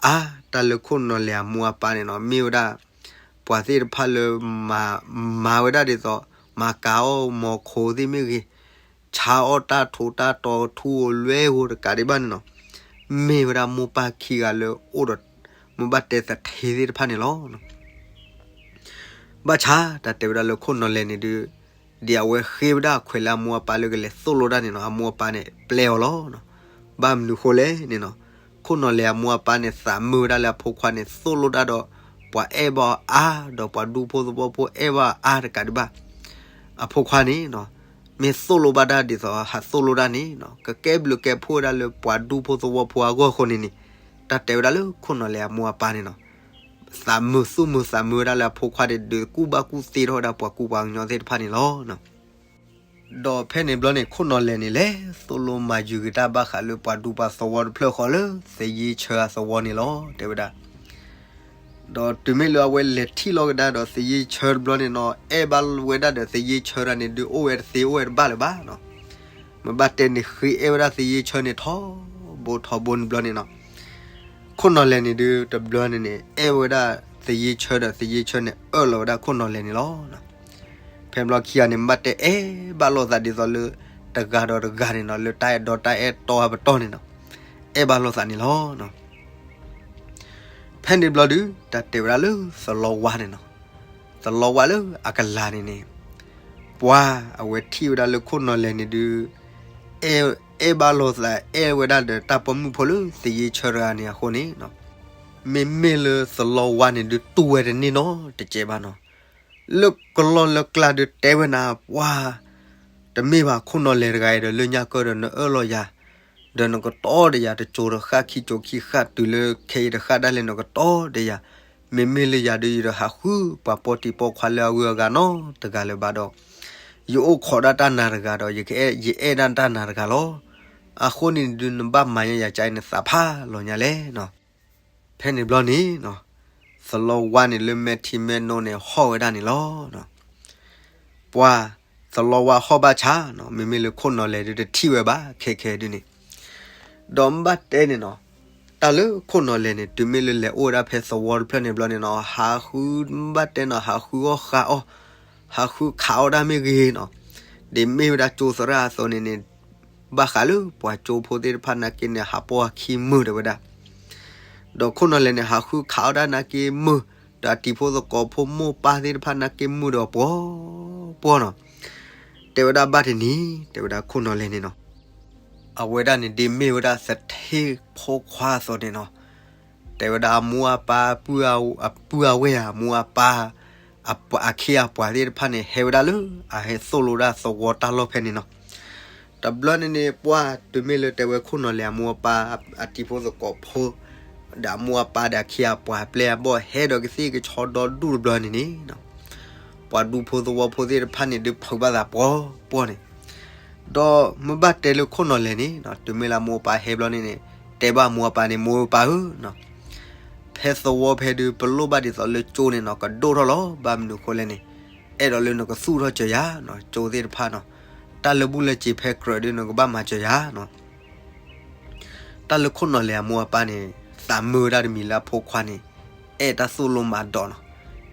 အါ တၢ်လၢခိၣ်နီၢ်လဲၢ်အမိၢ်အပၢ်န့ၣ်နီၤ မ့ၢ်ဝဲဒၣ် ပှၤသ့ၣ်တဖၣ်လၢ မၤဝဲဒၣ်ဒ်သိး မၤကၤအီၣ်မီၤခိၣ်သ့ၣ်မ့ၢ်ဂ့ၤ, ဆါအီၣ်တၢ်ထိးတၢ်တီၤထူဧိၤလွဲဧိၤတကးဒံးဘၣ်န့ၣ်နီၤ, မ့ၢ်ဝဲဒၣ်မိၢ်ပၢ်ခံဂၤလၢအိၣ်ဒီး မ့ၢ်ဘၣ်တဲသထ့သ့ၣ်တဖၣ်န့ၣ်လီၤ. ဘၣ်ဆၣ်တၢ်တဲဝဲဒၣ်လၢခိၣ်နီၢ်လဲၢ်န့ၣ်ဒုး ဒ်အဝဲဃ့ဝဲဒၣ်အခွဲးလၢအမိၢ်အပၢ်လၢကလဲၤသိၣ်လိတၢ်န့ၣ်နီၤ, အမိၢ်အပၢ်န့ၣ် ပျဲအီၤလီၤ. ဘၣ်မနုၤဃိလဲၣ်န့ၣ်နီၤ, ခိၣ်နီၢ်လဲၢ်အမိၢ်အပၢ်န့ၣ် သးမုာ်ဝဲဒၣ်လၢအဖိခွါန့ၣ် သိၣ်လိတၢ်ဒီး ပှၤအဲၣ်ဘၣ်အီၤအါ, ဒီးပှၤဒူဖိသဝီဖိအဲၣ်ဘၣ်အီၤအါတကးဒံးဘၣ်. အဖိခွါန့ၣ်နီၤ မ့ၢ်သိၣ်လိဘၣ်တၢ်ဒ်သိးဟးသိၣ်လိတၢ်န့ၣ်နီၤ, ကကဲဘျုးကဲဖှိၣ်ဝဲဒၣ်လၢပှၤဒူဖိသဝီဖိအဂီၢ်အဃိန့ၣ်န့ၣ်, တၢ်တဲဝဲဒၣ်လၢခိၣ်နီၢ်လဲၢ်အမိၢ်အပၢ်န့ၣ်နီၤ သးမုာ်သူၣ်မုာ်သးမုာ်ဝဲဒၣ်လၢအဖိခွါန့ၣ် ဒုးကူၣ်ဘၣ်ကူၣ်သ့ထီၣ်ဝဲဒၣ်ပှၤကူပှၤကညီသ့ၣ်တဖၣ်န့ၣ်လီၤ. ဒီးဖဲန့ၣ်ဘျီန့ၣ် ခိၣ်နီၢ်လဲၢ်န့ၣ် လဲၤသိၣ်လိမၤယုၤက့ၤတၢ်ဘၣ်ဃးလၢပှၤဒူပှၤသဝီတဖျၢၣ်ဃီလၢ သယ့ဆၢအသဝီန့ၣ်လီၤ တဲဝဲဒၣ်. ဒီးတုၤမ့ၢ်လၢအဝဲလဲၤထံၣ်လိာ်ကဒါဒီးသယ့ဆၢတဘျီန့ၣ်နီၤ အဲၣ်ဘၣ်ဝဲဒၣ်ဒီးသယ့ဆၢတဂၤန့ၣ် ဒုးအိၣ်ဝဲတသ့အိၣ်ဝဲတဘၣ်လၢၤဘၣ်နီၤ. မ့ၢ်ဘၣ်တဲန့ၣ်ဃ့အဲၣ်ဝဲဒၣ်သယ့ဆၢန့ၣ်ထီဘိထီဘိန့ၣ်ဘျီန့ၣ်နီၤ ခိၣ်နီၢ်လဲၢ်န့ၣ်ဒုးတဘျီန့ၣ်န့ၣ် အဲၣ်ဝဲဒၣ်သယ့ဆၢဒီးသယ့ဆၢန့ၣ်အၢၣ်လီၤဝဲဒၣ်ခိၣ်နီၢ်လဲၢ်န့ၣ်လီၤ. ဖဲဘျီခံဂၤန့ၣ် မ့ၢ်ဘၣ်တဲအဲၣ်ဘၣ်လိာ်သးဒ်သိးလၢ တဂၤဒီးတဂၤန့ၣ်နီၤ လၢတၢ်အဲၣ်ဒီတၢ်အဲၣ်တီအပတီၢ်န့ၣ်နီၤ အဲၣ်ဘၣ်လိာ်သးန့ၣ်လီၤ. ဖဲန့ၣ်ဘျီဒုး တၢ်တဲဝဲဒၣ်လၢသလီဝါန့ၣ်နီၤ သလီဝါလၢအကလၤန့ၣ်န့ၣ် ပှၤအဝဲထံၣ်ဝဲဒၣ်လၢခိၣ်နီၢ်လဲၢ်န့ၣ်ဒုး အဲၣ်ဘၣ်လိာ်သး အဲၣ်ဝဲဒၣ်ဒီးတၢ်ပိာ်မုၣ်ဖိလၢသယ့ဆၢတဂၤန့ၣ်အဃိန့ၣ်နီၤ မ့မ့ၢ်လၢသလီဝါန့ၣ်ဒုးတူၢ်ဝဲတန့ၢ်နီတစဲးဘၣ်နီၤ. လၢကလီၢ်လၢကျါဒုးတဲဝဲနၤ ပှၤ တမ့ၢ်ဘၣ် ခိၣ်နီၢ်လဲၤတဂၤအံၤဒီးလၢညါကၢဒီးနအၢၣ်လီၤယၤ, ဒီးနကတီၢ်ဒီးယၤ တစိၤတဃၣ်ခံစိၤခံဃၣ်တုၤလၢခဲအံၤတဃၣ်ဒၣ်လဲာ်နကတီၢ်ဒီးယၤ, မ့မ့ၢ်လၢယၤဒုး ယတဟးဃုပှၤပိာ်တံၤပိာ်ခွါလၢအဂုၤအဂၤနီတဂၤလၢၤဘၣ်ဒီး, ယအိၣ်ခိးဒၣ်တၢ်နၤတဂၤဒီး ယကအဲၣ် ယအဲၣ်ဒၣ်တၢ်နၤတဂၤလီၤ. အဃိန့ၣ်ဒုး နဘၣ်မၤညါယၤကါအံၤ နသးဖးလီၤညါလဲၣ်နီၤ. ဖဲန့ၣ်ဘျီန့ၣ်နီၤ, သလီဝါန့ၣ်လၢမဲာ်ထံမဲာ်နိန့ၣ်ဟီၣ်ဝဲဒၣ်န့ၣ်လီၤ. ပှၤ သလီဝါဟီၣ်ဘၣ်ဆၣ်နီၤ, မ့မ့ၢ်လၢခိၣ်နီၢ်လဲၤဒုးတထံၣ်ဝဲဘၣ်ခဲခဲဒုးန့ၣ်, ဒီးမ့ၢ်ဘၣ်တဲန့ၣ်နီၤ, တၢ်လၢခိၣ်နီၢ်လဲၤန့ၣ် တုၤမ့ၢ်လၢလဲၤအိၣ်ဝဲဒၣ်ဖဲသဝီတဖျၢၣ်န့ၣ်ဘျီန့ၣ်နီၤ, ဟးဃု မ့ၢ်ဘၣ်တဲနီၤ ဟးဃုအီၣ်ဃါအီၣ်, ဟးဃုခးအီၣ်ဒၣ်မ့ၢ်ဂ့ၤနီၤ, ဒ်မ့ၢ်ဝဲဒၣ်ကၠိသရၣ်အသိးန့ၣ်န့ၣ်, ဘၣ်ဃးလၢပှၤကၠိဖိသ့ၣ်တဖၣ်နာ်က့န့ၣ် ဟးပိာ်အခံမုာ်တဲဝဲဒၣ် ဒီးခိၣ်နီၢ်လဲၤန့ၣ် ဟးဃုခးအီၣ်ဒၣ်နာ်က့မုာ်, ဒီးအတံၤဖိသကိးဖိမိၢ်ပၢ်သ့ၣ်တဖၣ်နာ်က့မုာ်ဒီးပှီၤပှီၤနီၤ, တဲဝဲဒၣ်ဘၣ်တနံၤ တဲဝဲဒၣ်ခိၣ်နီၢ်လဲၤန့ၣ်နီၤ, အဝဲဒၣ်န့ၣ်ဒ်မ့ၢ်ဝဲဒၣ်သထ့ဖိခွါအသိးန့ၣ်နီၤ, တဲဝဲဒၣ်အမိၢ်အပၢ် အပုၢ်အဝဲၢ် အမိၢ်အပၢ် အခ့အပှၤသ့ၣ်တဖၣ်န့ၣ် ဟဲဝဲဒၣ်လၢအဟဲသိၣ်လိဒၣ်သဝီတၢ်လီၢ်ဖဲန့ၣ်နီၤ. တဘျီန့ၣ်န့ၣ် ပှၤတုၤမ့ၢ်လၢတဲဝဲခိၣ်နီၢ်လဲၤအမိၢ်အပၢ် အတံၤဖိသကိးဖိ ဒီးအမိၢ်အပၢ်ဒီးအခ့အပှၤအပျဲၢ်အဘီၣ် ဟဲဒီးကသ့ၣ်ကဆီဒီဒူၣ်တဘျီန့ၣ်န့ၣ် ပှၤဒူဖိသဝီဖိသ့ၣ်တဖၣ်န့ၣ်ဒုးဖုးဘၣ်သးပှီၤပှီၤန့ၣ်, ဒီးမ့ၢ်ဘၣ်တဲလၢခိၣ်နီၢ်လဲၤန့ၣ် တုၤမ့ၢ်လၢအမိၢ်အပၢ်ဟဲဘျီန့ၣ်န့ၣ် တဲဘၣ်အမိၢ်အပၢ်န့ၣ် မိၢ်ပၢ်ဧၢ ဖဲသဝီဖဲဒုး ပလိၣ်ဘၣ်ဒ်သိးလၢကၠိန့ၣ်နီၤ ကဒိၣ်ထီၣ်လီၤ. ဘၣ်မနုၤအဃိလဲၣ်န့ၣ် အဲၣ်ဒိးလၢနကသူၣ်ထီၣ်စၢၤယၤနီၤ ကၠိသ့ၣ်တဖၣ်နီၤ, တၢ်လၢဘူၣ်လၢစ့ၤဖဲကြၢးဒုး နကဘၣ်မၤစၢၤယၤနီၤ. တၢ်လၢခိၣ်နီၢ်လဲၤအမိၢ်အပၢ်န့ၣ် သးမုာ်ဝဲဒၣ်တမံၤလၢအဖိခွါန့ၣ် အဲၣ်တၢ်သိၣ်လိမၤဒိးနီၤ,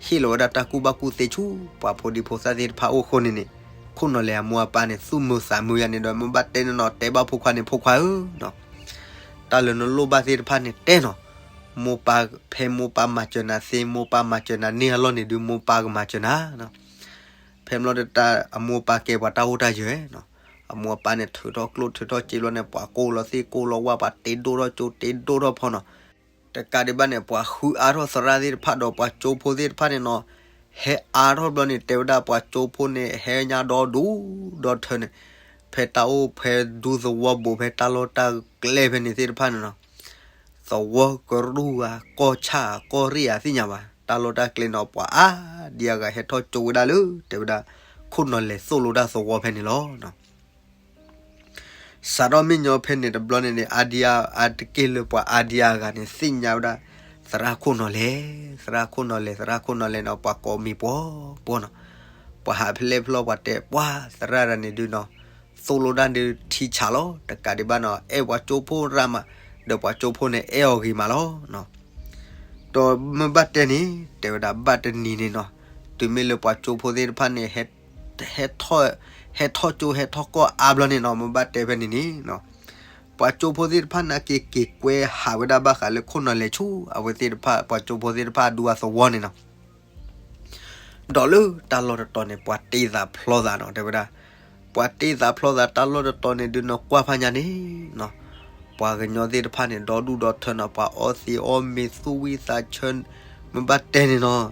ဟ့ၣ်လီၤဝဲဒၣ်တၢ်ကူၣ်ဘၣ်ကူၣ်သ့ဆူပှၤဖိဒံဖိသၣ်သ့ၣ်တဖၣ်အအိၣ်အဃိန့ၣ်န့ၣ်, ခိၣ်နီၢ်လဲၤအမိၢ်အပၢ်န့ၣ် သူၣ်မုာ်သးမုာ်ယါန့ၣ်ဒီး မ့ၢ်ဘၣ်တဲန့ၣ်နီၤ တဲဘၣ်ဖိခွါန့ၣ် ဖိခွါဧၢနီၤ, တၢ်လၢနလိၣ်ဘၣ်သ့ၣ်တဖၣ်န့ၣ်တဲနီၤ, မိၢ်ပၢ် ဖဲမိၢ်ပၢ်မၤစၢၤနၤသ့ မိၢ်ပၢ်မၤစၢၤနၤန့ၢ်အလီၢ်န့ၣ်ဒုး မိၢ်ပၢ်ကမၤစၢၤနၤ ဖဲမ့ၢ်လီၤတၢ်အမိၢ်အပၢ်ကဲပှၤတၢ်အိၣ်တၢ်ယၢၤနီၤ, အမိၢ်အပၢ်န့ၣ်ထုးထီၣ်ကျိၣ်ထုးထီၣ်စ့ဘျီန့ၣ် ပှၤကိးလီၤသ့ၣ်ကိးလီၤဝၣ် ပှၤတ့ဒိၣ်ထီၣ်ကၠိတ့ဒိၣ်ထီၣ်ဖီနီၤ, တကးဒံးဘၣ်န့ၣ် ပှၤဃုအါထီၣ်သရၣ်သ့ၣ်တဖၣ်ဒီးပှၤကၠိဖိသ့ၣ်တဖၣ်န့ၣ်နီၤ, ဟဲအါထီၣ်ဘျီန့ၣ် တဲဝဲဒၣ်ပှၤကၠိဖိန့ၣ် ဟဲညါဒီဒူၣ်ဒီထၢန့ၣ်, ဖဲတၢ်အိၣ်ဖဲဒူသဝီဘိးဖဲတၢ်လီၢ်တၢ်ကျဲဖဲန့ၣ်သ့ၣ်တဖၣ်န့ၣ်နီၤ သဝီကရူၢ်ဧါ ကီၢ်ဆၣ်ဧါ ကီၢ်ရ့ၣ်ဧါ သ့ၣ်ညါဘၣ် တၢ်လီၢ်တၢ်ကျဲန့ၣ် ပှၤအါဒံအါဂၤဟဲထီၣ်ကၠိဝဲဒၣ်လၢ တဲဝဲဒၣ် ခိၣ်နီၢ်လဲၤသိၣ်လိတၢ်သဝီဖဲန့ၣ်လီၤ. စးထီၣ်မ့ၢ်ညီဖဲန့ၣ်တဘျီန့ၣ်န့ၣ် အါဒံအါ အါတက့ၢ်လၢပှၤအါဒံအါဂၤန့ၣ် သ့ၣ်ညါဝဲဒၣ် သရၣ်ခိၣ်နီၢ်လဲၤ သရၣ်ခိၣ်နီၢ်လဲၤ သရၣ်ခိၣ်နီၢ်လဲၤန့ၣ် ပှၤကိးမံၤပှီၤပှီၤနီၤ, ပှၤဟးဖျဲၣ်ဖျီပှၤတဲ ပှၤသရၣ်တဂၤန့ၣ်ဒုးနီၤ သိၣ်လိတၢ်ဒုးထံဆးလီၤ. တကးဒံးဘၣ်နီၤ အဲၣ်ပှၤကၠိဖိရၣ်မး ဒီးပှၤကၠိဖိန့ၣ် အဲၣ်အီၤဂ့ၤမးလီၤ. ဒီးမ့ၢ်ဘၣ်တဲန့ၣ် တဲဝဲဒၣ်ဘၣ်တနံၤန့ၣ်နီၤ တုၤမ့ၢ်လၢပှၤကၠိဖိသ့ၣ်တဖၣ်န့ၣ် ဟဲထီၣ် ဟဲထီၣ်ကၠိဟဲထီၣ်ကီၢ်အါဘျီန့ၣ်နီၤ မ့ၢ်ဘၣ်တဲဖဲန့ၣ်န့ၣ် ပှၤကၠိဖိသ့ၣ်တဖၣ်နာ်က့ က့ၤကွဲဟးဝဲဒၣ်ဘၣ်ဃးလၢခိၣ်နီၢ်လဲၤဆူ အဝဲသ့ၣ်တဖၣ် ပှၤကၠိဖိသ့ၣ်တဖၣ်အဒူအသဝီန့ၣ်နီၤ ဒီးလၢတၢ်လီၢ်တတီၤန့ၣ် ပှၤတ့သးဖျီသးနီၤ တဲဝဲဒၣ် ပှၤတ့သးဖျီသးတၢ်လီၢ်တတီၤန့ၣ်ဒုးနီၤ ကွၢ်ဖးညါန့ၣ်နီၤ ပှၤကညီသ့ၣ်တဖၣ်န့ၣ် ဒီဒူၣ်ဒီထၢနီၤ ပှၤအီသံးအီမ့ၤသူၣ်ဝံသးဆၢ မ့ၢ်ဘၣ်တဲန့ၣ်နီၤ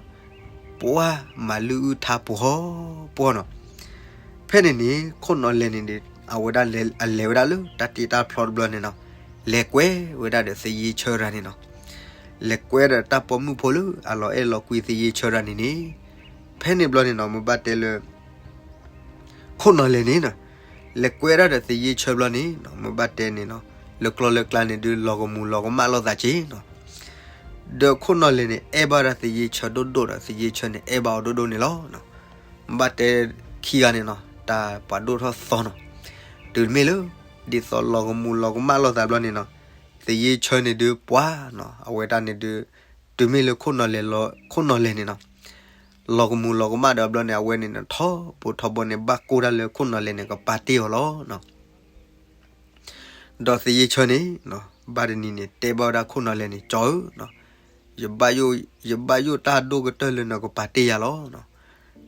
ပှၤမၤလုၢ်အုၣ်ထါပှီၤပှီၤနီၤ ဖဲန့ၣ်န့ၣ် ခိၣ်နီၢ်လဲၤန့ၣ်ဒီး အဝဲဒၣ်လဲၤ အလဲၤဝဲဒၣ်လၢတၢ်တ့တၢ်ဖျီတဘျီန့ၣ်နီၤ လဲၤကွဲဝဲဒၣ်ဒီးသယ့ဆၢတဂၤန့ၣ်နီၤ လဲၤကွဲဒီးတၢ်ပိာ်မုၣ်ဖိလၢအလီၤအဲၣ်လီၤကွံသယ့ဆၢတဂၤန့ၣ်န့ၣ် ဖဲန့ၣ်ဘျီန့ၣ်နီၤ မ့ၢ်ဘၣ်တဲလၢ ခိၣ်နီၢ်လဲၤန့ၣ်နီၤ လဲၤကွဲဒၣ်ဒီးသယ့ဆၢဘျီန့ၣ်နီၤ မ့ၢ်ဘၣ်တဲန့ၣ်နီၤ လၢကျီၢ်လၢကျါန့ၣ်ဒုး လီၤကမူၤလီၤကမၣ်လိာ်သးက့နီၤ ဒီးခိၣ်နီၢ်လဲၤန့ၣ် အဲၣ်ဘၣ်ဝဲဒၣ်သယ့ဆၢဒိၣ်ဒိၣ်ဒီး သယ့ဆၢန့ၣ် အဲၣ်ဘၣ်အီၤဒိၣ်ဒိၣ်န့ၣ်လီၤ. မ့ၢ်ဘၣ်တဲခံဂၤန့ၣ်နီၤ တၢ်ပှၤဒိၣ်ထီၣ်သီနီၤ တုၤမ့ၢ်လၢ ဒ်သိးလီၤကမူၤလီၤကမၣ်လိာ်သးဘျီန့ၣ်နီၤ သယ့ဆၢန့ၣ်ဒုးပှၤနီၤ အဝဲဒၣ်န့ၣ်ဒုး တုၤမ့ၢ်လၢခိၣ်နီၢ်လဲၤလီၤ ခိၣ်နီၢ်လဲၤန့ၣ်နီၤ လီၤကမူၤလီၤကမၣ်ဒီးဘျီန့ၣ် အဝဲန့ၣ်နီၤ ထီဘိထီဘိန့ၣ် ဘၣ်ကိၢ်တၢ်လၢခိၣ်နီၢ်လဲၤန့ၣ် ကပာ်တ့ၢ်အီၤလီၤ. ဒီးသယ့ဆၢန့ၣ်နီၤ ဘၣ်တနံၤန့ၣ် တဲဘၣ်ဝဲဒၣ်ခိၣ်နီၢ်လဲၤန့ၣ် ကၠီဧၢနီၤ ယဘၣ်ယိၣ် ယဘၣ်ယိၣ်တၢ်ဒိၣ်ကတၢၢ်လၢနကပာ်တ့ၢ်ယၤလီၤနီၤ.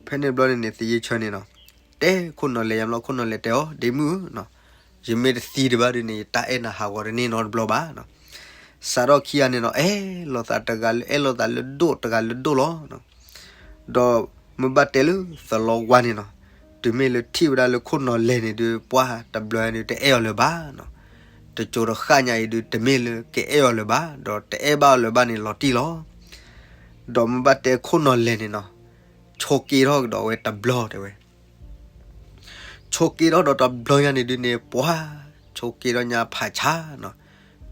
ဖဲန့ၣ်ဘျီန့ၣ်န့ၣ် သယ့ဆၢန့ၣ်နီၤ တဲခိၣ်နီၢ်လဲၤယါဘျီ ခိၣ်နီၢ်လဲၤတဲအီၤ ဒ့မုၣ်ဧၢနီၤ ယမ့ၢ်တသံဒံးဘၣ်ဒုးန့ၣ် ယတၢ်အဲၣ်နၤဟးဂီၤတန့ၢ်နီတဘျီဘၣ်နီၤ. စးထီၣ်ခံဂၤန့ၣ်နီၤ အဲၣ်လိာ်သးတဂၤလၢအဲၣ်လိာ်သးလၢဒိၣ်တဂၤလၢဒိၣ်လီၤ. ဒီးမ့ၢ်ဘၣ်တဲလၢသလီဝါန့ၣ်နီၤ, တုၤမ့ၢ်လၢထံၣ်ဝဲဒၣ်လၢခိၣ်နီၢ်လဲၢ်န့ၣ်ဒုး ပှၢ်တဘျီဒုးတအဲၣ်အီၤလၢၤဘၣ်နီၤ, တစိၤတဃၣ်ညါအံၤဒုး တမ့ၢ်လၢကအဲၣ်အီၤလၢၤဘၣ် ဒီးတအဲၣ်ဘၣ်အီၤလၢၤဘၣ်န့ၣ်လီၤတံၢ်လီၤ. ဒီးမ့ၢ်ဘၣ်တဲခိၣ်နီၢ်လဲၢ်န့ၣ်နီၤ, ဆိးက့ထီၣ်ကဒီးဝဲတဘျီတဲဝဲ ဆိးက့ထီၣ်ဒီးတဘျီညါန့ၣ်ဒုးန့ၣ် ပှၢ်ဆိးက့ထီၣ်ညါဖးဆါနီၤ,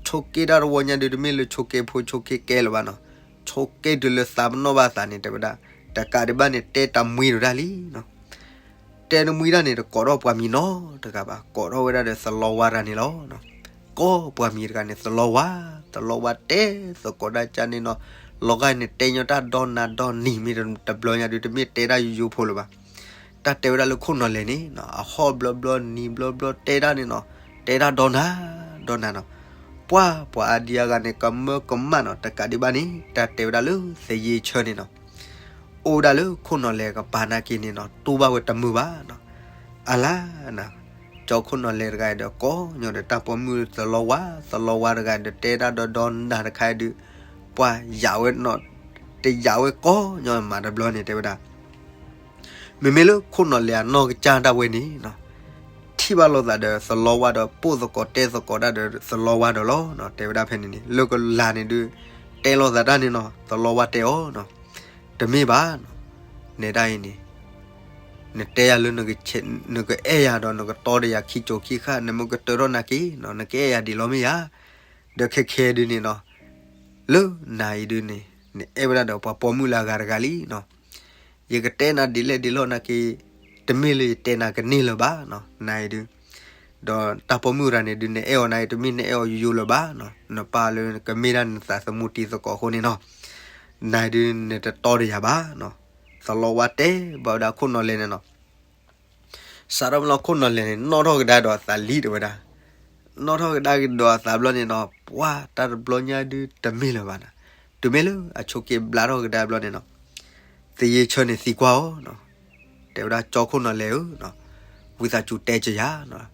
ဆိးက့တၢ်တဝီညါဒုး တမ့ၢ်လၢဆိးက့ဖိဆိးက့ကဲလၢၤဘၣ်နီၤ, ဆိးက့တုၤလၢသးပနီၣ်ဘၣ်သးန့ၣ် တဲဝဲဒၣ်, တကးဒံးဘၣ်န့ၣ် တဲတၢ်မှံဒိၣ်ဒၣ်လံနီၤ, တဲနမှံဒၣ်န့ၣ် တကိးထီၣ်ပှၤမံၤနီတဂၤဘၣ်, ကိးထီၣ်ဝဲဒၣ်ဒီးသလီဝါတဂၤန့ၣ်လီၤ. ကိးပှၤမံၤတဂၤန့ၣ် သလီဝါ, သလီဝါတဲသကိးဒၣ်ကန့ၣ်နီၤ, လီၤဂာ်န့ၣ်တဲညီတၢ်ဒီနၤဒီနံၤမ့ၢ်တဘျီညါဒုး တမ့ၢ်တဲတၢ်ယိယိဖိလၢၤဘၣ်. တၢ်တဲဝဲဒၣ်လၢခိၣ်နီၢ်လဲၢ်န့ၣ်နီၤ, အဟီၣ်ဘျီဘျီနံၤဘျီဘျီတဲတၢ်န့ၣ်နီၤ, တဲတၢ်ဒီနၤ, ဒီနၤနီၤ, ပှၢ်ပှၤအါဒံအါဂၤန့ၣ် ကမၢကမၣ်နီၤ, တကးဒံးဘၣ်န့ၣ် တၢ်တဲဝဲဒၣ်လၢသယ့ဆၢန့ၣ်နီၤ အိၣ်ဝဲဒၣ်လၢခိၣ်နီၢ်လဲၢ်ကပၤနာ်က့န့ၣ်နီၤ တူၢ်ဘၣ်ဝဲတမုာ်ဘၣ်နီၤ. အလါနၤ, ကၠီခိၣ်နီၢ်လဲၢ်တဂၤအံၤဒီးကိးညီဒီးတၢ်ပိာ်မုၣ်သလီဝါ, သလီဝါတဂၤအံၤဒီးတဲတၢ်ဒီဒီနၤတခါအံၤဒုး, ပှၢ်ယးဝဲနီၤ, တယးဝဲကိးညီမးတဘျီန့ၣ် တဲဝဲဒၣ် မ့မ့ၢ်လၢခိၣ်နီၢ်လဲၢ်အနီၢ်ကစၢ်ဒၣ်ဝဲန့ၣ်နီၤ, ထံၣ်ဘၣ်လိာ်သးဒီးသလီဝါဒီးပိာ်သကိးတဲသကိးတၢ်ဒီးသလီဝါဒီးလီၤ. တဲဝဲဒၣ်ဖဲန့ၣ်န့ၣ် လၢကလၤန့ၣ်ဒုး တဲလိာ်သးတၢ်န့ၣ်နီၤ, သလီဝါတဲအီၤနီၤ, တမ့ၢ်ဘၣ်နီၤ, နဲဒၣ်အံၤန့ၣ် နတဲယၤလၢ နကအဲၣ်ယၤဒီးနကတီဒီးယၤခံကိၤခံဃၣ် နမ့ၢ်ကတၢၢ်ထီၣ်နာ်က့နီၤ, နကအဲၣ်ယၤဒ်လဲၣ်မ့ၢ်ဧါ. ဒီးခဲခဲဒုးန့ၣ်နီၤ, လၢနၤအံၤဒုးန့ၣ် နအဲၣ်ဝဲဒၣ်ဒီးပှၤပိာ်မုၣ်လၢအဂၤတဂၤလံနီၤ. ယကတဲနၤဒ်လဲၣ်ဒ်လဲၣ်နာ်က့, တမ့ၢ်လၢယတဲနၤကန့ၢ်လၢၤဘၣ်နီၤ, နၤအံၤဒုး ဒီးတၢ်ပိာ်မုၣ်တဂၤန့ၣ်ဒုး နအဲၣ်အီၤနၤအံၤ တမ့ၢ်နအဲၣ်အီၤယိယိလၢၤဘၣ်နီၤ, နပၢ်လၢကမ့ၢ်ဒၣ်နသးသမူတံၤသကိးအဃိန့ၣ်နီၤ, နၤအံၤဒုးနတတီဒီးယၤဘၣ်နီၤ. သလီဝါတဲဘၣ်ဝဲဒၣ်ခိၣ်နီၢ်လဲၢ်န့ၣ်နီၤ. စးထီၣ်ဘၣ်လီၤခိၣ်နီၢ်လဲၢ်န့ၣ် နီၣ်ထီၣ်ကဒါဒီးအသးလံတဲဝဲဒၣ်, နီၣ်ထီၣ်ကဒါက့ၤဒီးအသးဘျီန့ၣ်နီၤ, ပှၢ်တၢ်တဘျီညါဒုးတမ့ၢ်လၢၤဘၣ်နီၤ, တုၤမ့ၢ်လၢအဆိးက့ဘျါထီၣ်ကဒါဘျီန့ၣ်နီၤ, သယ့ဆၢန့ၣ်သံကွၢ်အီၤနီၤ, တဲဝဲဒၣ်ကၠီခိၣ်နီၢ်လဲၢ်ဧၢ, ဝံသးစူၤတဲကယၤနီၤ,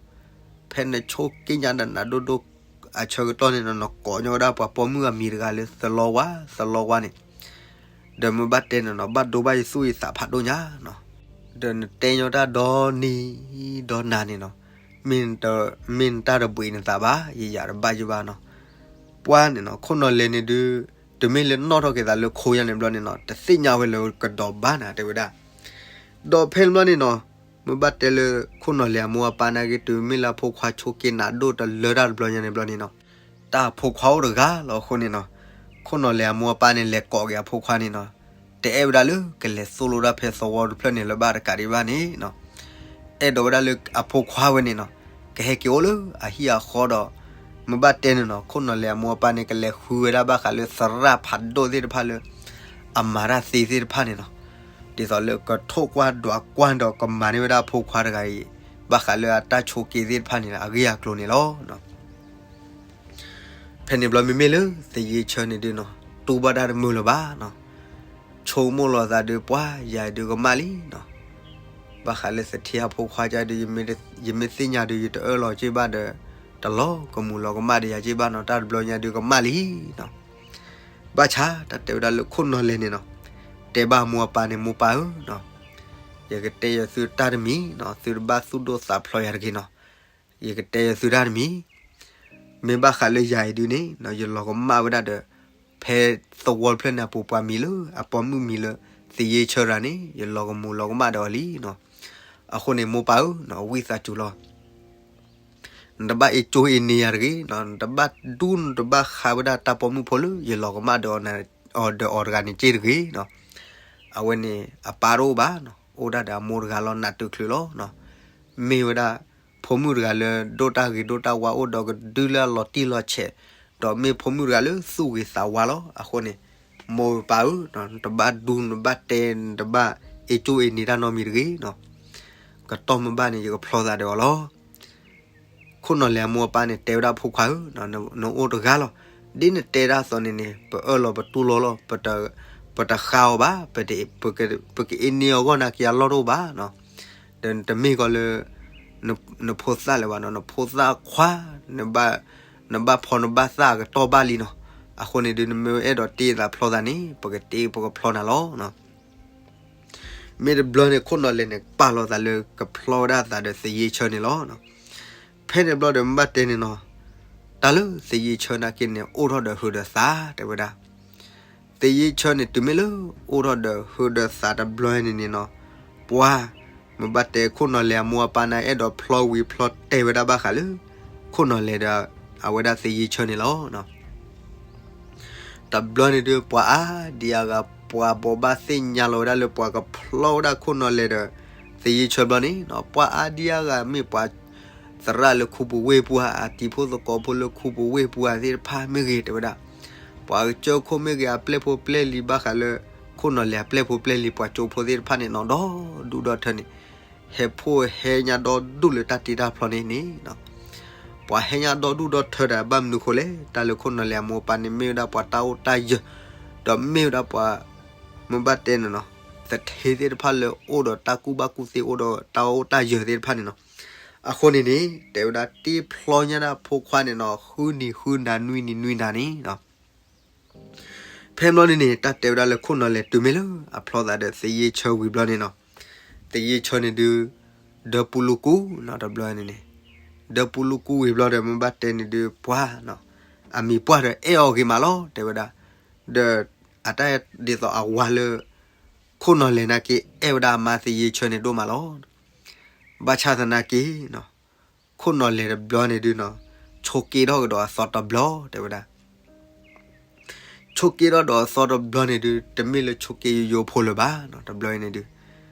ဖဲနဆိးက့ညါဒီးနၤဒိၣ်ဒိၣ်အဆၢကတီၢ်န့ၣ်နီၤ နကိးညီဝဲဒၣ်ပှၤပိာ်မုၣ်အမံၤတဂၤလၢသလီဝါ, သလီဝါန့ၣ် ဒီးမ့ၢ်ဘၣ်တဲန့ၣ်နီၤ ဘၣ်ဒိဘၣ်ယသူၣ်ယသးဖးဒိၣ်ညါနီၤ, ဒီးနတဲညီတၢ်ဒီနံၤဒီနၤန့ၣ်နီၤ, မ့ၢ်နတၢ်တဘှံးနသးဘၣ် ယယၤတဘၣ်ယဘၣ်နီၤ. ပှၢ်န့ၣ်နီၤ ခိၣ်နီၢ်လဲၢ်န့ၣ်ဒုး တုၤမ့ၢ်လၢနီၣ်ထီၣ်က့ၤသးလၢခိယါန့ၣ်ဘျီန့ၣ်နီၤ တသ့ၣ်ညါဝဲလၢကဒီးဘၣ်နၤတဲဝဲဒၣ် ဒီးဖဲန့ၣ်ဘျီန့ၣ်နီၤ မ့ၢ်ဘၣ်တဲလၢခိၣ်နီၢ်လဲၢ်အမိၢ်အပၢ်နာ်က့ တုၤမ့ၢ်လၢအဖိခွါဆိးက့နးဒိၣ်တလၢတၢ်တဘျီညါန့ၣ်ဘျီန့ၣ်နီၤ, တၢ်အဖိခွါအိၣ်တဂၤလီၤအဃိန့ၣ်နီၤ, ခိၣ်နီၢ်လဲၢ်အမိၢ်အပၢ်န့ၣ် လဲၤကိးက့ၤအဖိခွါန့ၣ်နီၤ, တအဲၣ်ဝဲဒၣ်လၢကလဲၤသိၣ်လိတၢ်ဖဲသဝီတဖျၢၣ်န့ၣ်လၢၤဘၣ်တကးဒံးဘၣ်န့ၣ်နီၤ, အဲၣ်ဒိးဝဲဒၣ်လၢအဖိခွါဝဲန့ၣ်နီၤ, ကဟဲက့ၤအိၣ်လၢအဟံၣ်အဃီဒီး မ့ၢ်ဘၣ်တဲန့ၣ်နီၤ ခိၣ်နီၢ်လဲၢ်အမိၢ်အပၢ်န့ၣ် ကလဲၤဃုဝဲဒၣ်ဘၣ်ဃးလၢသရၣ်ဖးဒိၣ်သ့ၣ်တဖၣ်လၢ အမၤတၢ်သ့သ့ၣ်တဖၣ်န့ၣ်နီၤ, ဒ်သိးလၢကထိၣ်ကွၢ်ဒွးကွၢ်ဒီးကမၤန့ၢ်ဝဲဒၣ်အဖိခွါတဂၤအံၤ ဘၣ်ဃးလၢအတၢ်ဆိးက့သ့ၣ်တဖၣ်န့ၣ် အဂ့ၢ်အကျိၤန့ၣ်လီၤ. ဖဲန့ၣ်ဘျီမ့မ့ၢ်လၢသယ့ဆၢန့ၣ်ဒုးနီၤ တူၢ်ဘၣ်တၢ်တမုာ်လၢၤဘၣ်နီၤ, ဆိကမိၣ်လီၤသးဒုး ပှၢ်ယၤအံၤဒုးကမၣ်လံနီၤ, ဘၣ်ဃးလၢသထ့အဖိခွါကဒီး ယမ့ၢ်သ့ၣ်ညါဒုး ယတအၢၣ်လီၤက့ၢ်ဘၣ်ဒီး တလီၤကမူၤလီၤကမၣ်ဒီးယၤက့ၢ်ဘၣ်နီၤ, တၢ်တဘျီညါဒုးကမၣ်လံနီၤ. ဘၣ်ဆၣ်တၢ်တဲဝဲဒၣ်လၢခိၣ်နီၢ်လဲၢ်န့ၣ်နီၤ, တဲဘၣ်အမိၢ်အပၢ်န့ၣ် မိၢ်ပၢ်ဧၢနီၤ, ယကတဲယသုတၢ်တမံၤနီၤ, သုတဘၣ်သူၣ်ဒိၣ်သးဖျိးယၤတဂ့ၤနီၤ, ယကတဲယသုတၢ်တမံၤ, မ့ၢ်ဘၣ်ဃးလၢယၤအံၤဒုးန့ၣ် ယလီၤကမၣ်ဝဲဒၣ်ဒီး ဖဲသဝီတဖျၢၣ်န့ၣ်အပူၤ ပှၤမံၤလၢအပိာ်မုၣ်မံၤလၢ သယ့ဆၢတဂၤန့ၣ် ယလီၤကမူၤလီၤကမၣ်ဒီးအီၤလံနီၤ. အဃိန့ၣ် မိၢ်ပၢ်ဧၢနီၤ ဝံသးစူၤလီၤ. နတဘၣ်အ့ၣ်ကၠိအ့ၣ်န့ၢ်ယၤတဂ့ၤနီၤ, နတဘၣ်ဒူ နတဘၣ်ဃးဝဲဒၣ်တၢ်ပိာ်မုၣ်ဖိလၢယလီၤကမၣ်ဒီးအီၤတဂၤန့ၣ်က့ၢ်တဂ့ၤနီၤ. အဝဲန့ၣ်အပၢ်တအိၣ်ဘၣ်နီၤ, အိၣ်ဒၣ်ဒီးအမိၢ်တဂၤလီၤ နးတုၤချုးလီၤနီၤ. မ့ၢ်ဝဲဒၣ် ဖိမုၣ်တဂၤလၢဒိၣ်တၢ်ဂ့ၤဒိၣ်တၢ်ဝါ အိၣ်ဒီးကဒုလၢအလီၤတံၢ်လီၤဆဲး, ဒီးမ့ၢ်ဖိမုၣ်တဂၤလၢသူၣ်ဂ့ၤသးဝါလီၤ. အဃိန့ၣ် မိၢ်ပၢ်ဧၢ, နတဘၣ်ဒူ နတဘၣ်တဲ နတဘၣ်အ့ၣ်ကၠိအ့ၣ်န့ၢ်တၢ်နီတမံၤတဂ့ၤနီၤ. ကတီၢ်မ့ၢ်ဘၣ်န့ၣ် ယကဖျီသးဒီးအီၤလီၤ. ခိၣ်နီၢ်လဲၢ်အမိၢ်အပၢ်န့ၣ် တဲဝဲဒၣ်ဖိခွါဧၢ, နအိၣ်တဂၤလီၤ. ဒ်နတဲဒၣ်အသိးန့ၣ်န့ၣ် ပအၢၣ်လီၤပတူၢ်လိာ်လီၤ. ပတဃါအီၤဘၣ်, ပကအ့ၣ်န့ၢ်အီၤအဂီၢ် နာ်က့အလီၢ်တအိၣ်ဘၣ်နီၤ. ဒီးနတမ့ၢ်ကီးလၢ နဖိသၣ်လၢၤဘၣ်နီၤ, နဖိသၣ်ခွါ, နဘၣ်ဖီနဘၣ်သၣ်အကတီၢ်ဘၣ်လံနီၤ. အဃိန့ၣ်ဒုး နမ့ၢ်အဲၣ်ဒိးတ့သးဖျီသးန့ၣ် ပကတ့ပကဖျီနၤလီၤ. မ့ၢ်တဘျီန့ၣ် ခိၣ်နီၢ်လဲၢ်န့ၣ် ပာ်လီၤသးလၢကဖျီဝဲဒၣ်သးဒီးသယ့းဆၢန့ၣ်လီၤ. ဖဲန့ၣ်ဘျီဒီး မ့ၢ်ဘၣ်တဲန့ၣ်နီၤ, တၢ်လၢသယ့းဆၢနာ်က့န့ၣ် အိၣ်ထီၣ်ဒီးဟုးဒီးသး တဲဝဲဒၣ်. သယ့းဆၢန့ၣ် တုၤမ့ၢ်လၢအိၣ်ထီၣ်ဒီးဟုးဒီးသးတဘျီန့ၣ်န့ၣ်နီၤ, ပှၤ မ့ၢ်ဘၣ်တဲခိၣ်နီၢ်လဲၢ်အမိၢ်အပၢ်န့ၣ် အဲၣ်ဒိးဖျီဝံၤဖျီတဲဝဲဒၣ်ဘၣ်ဃးလၢ ခိၣ်နီၢ်လဲၢ်ဒီး အဝဲဒၣ်သယ့းဆၢန့ၣ်လီၤ. တဘျီန့ၣ်ဒုး ပှၤအါဒံအါဂၤ ပှၤဘိးဘၣ်သ့ၣ်ညါလီၤဝဲဒၣ်လၢပှၤကဖျီဝဲဒၣ်ခိၣ်နီၢ်လဲၢ်ဒီး သယ့းဆၢဘျီန့ၣ်နီၤ, ပှၤအါဒံအါဂၤမ့ၢ်ပှၤသရၣ်လၢခူပူၤဝ့ၢ်ပူၤဧါ, အတံၤဖိသကိးဖိလၢခူပူၤဝ့ၢ်ပူၤဧါသ့ၣ်တဖၣ်မ့ၢ်ဂ့ၤ တဲဝဲဒၣ်, ပှၤကစၢၢ်ခိၣ်မ့ၢ်ဂ့ၤ အပျဲၢ်ဖိပျဲၢ်လံၤဘၣ်ဃးလၢ ခိၣ်နီၢ်လဲၢ်အပျဲၢ်ဖိပျဲၢ်လံၤ ပှၤကၠိဖိသ့ၣ်တဖၣ်န့ၣ်နီၤ ဒီဒူၣ်ဒီထၢန့ၣ် ဟဲဖှိၣ်ဟဲညါဒီဒူၣ်လၢတၢ်တ့တၢ်ဖျီန့ၣ်န့ၣ်နီၤ, ပှၤဟဲညါဒီဒူၣ်ဒီထၢဒီး ဘၣ်မနုၤဃိလဲၣ်, တၢ်လၢခိၣ်နီၢ်လဲၢ်အမိၢ်အပၢ်န့ၣ် မ့ၢ်ဝဲဒၣ်ပှၤတၢ်အိၣ်တၢ်ယၢၤ, ဒီးမ့ၢ်ဝဲဒၣ်ပှၤ မ့ၢ်ဘၣ်တဲန့ၣ်နီၤ, သထ့သ့ၣ်တဖၣ်လၢအိၣ်ဒီးတၢ်ကူၣ်ဘၣ်ကူၣ်သ့ အိၣ်ဒီးတၢ်အိၣ်တၢ်ယၢၤသ့ၣ်တဖၣ်န့ၣ်နီၤ, အဃိန့ၣ်န့ၣ် တဲဝဲဒၣ်တ့ဖျီညါဒၣ်ဖိခွါန့ၣ်နီၤ ဃုနံၤဃုနၤ နွံနံၤနွံနၤန့ၣ်နီၤ ဖဲဘျီန့ၣ်န့ၣ် တၢ်တဲဝဲဒၣ်လၢခိၣ်နီၢ်လဲၢ် တုၤမ့ၢ်လၢအဖျီသးဒီးသယ့းဆၢဝံၤဘျီန့ၣ်နီၤ, သယ့းဆၢန့ၣ်ဒုး ဒၢပူလူကူနီၤ တဘျီန့ၣ်န့ၣ်, ဒၢပူလူကူဝံၤဘျီဒီး မ့ၢ်ဘၣ်တဲန့ၣ်ဒုး ပှၤနီၤ, အမံၤပှၢ်ဒီးအဲၣ်အီၤဂ့ၤမးလီၤ တဲဝဲဒၣ်, ဒီးအတၢ်ဒ်သိးအဝၤလၢ ခိၣ်နီၢ်လဲၢ်နာ်က့ အဲၣ်ဝဲဒၣ်အမါသယ့းဆၢန့ၣ်ဒိၣ်မးလီၤ. ဘၣ်ဆၣ်သနာ်က့နီၤ ခိၣ်နီၢ်လဲၢ်တဘျီန့ၣ်ဒုးနီၤ, ဆိးက့ထီၣ်ကဒီးအသီတဘျီ တဲဝဲဒၣ်, ဆိးက့ထီၣ်ဒီးအသီတဘျီန့ၣ်ဒုး တမ့ၢ်လၢဆိးက့ယိယိဖိလၢၤဘၣ်နီၤ တဘျီအံၤန့ၣ်ဒုး,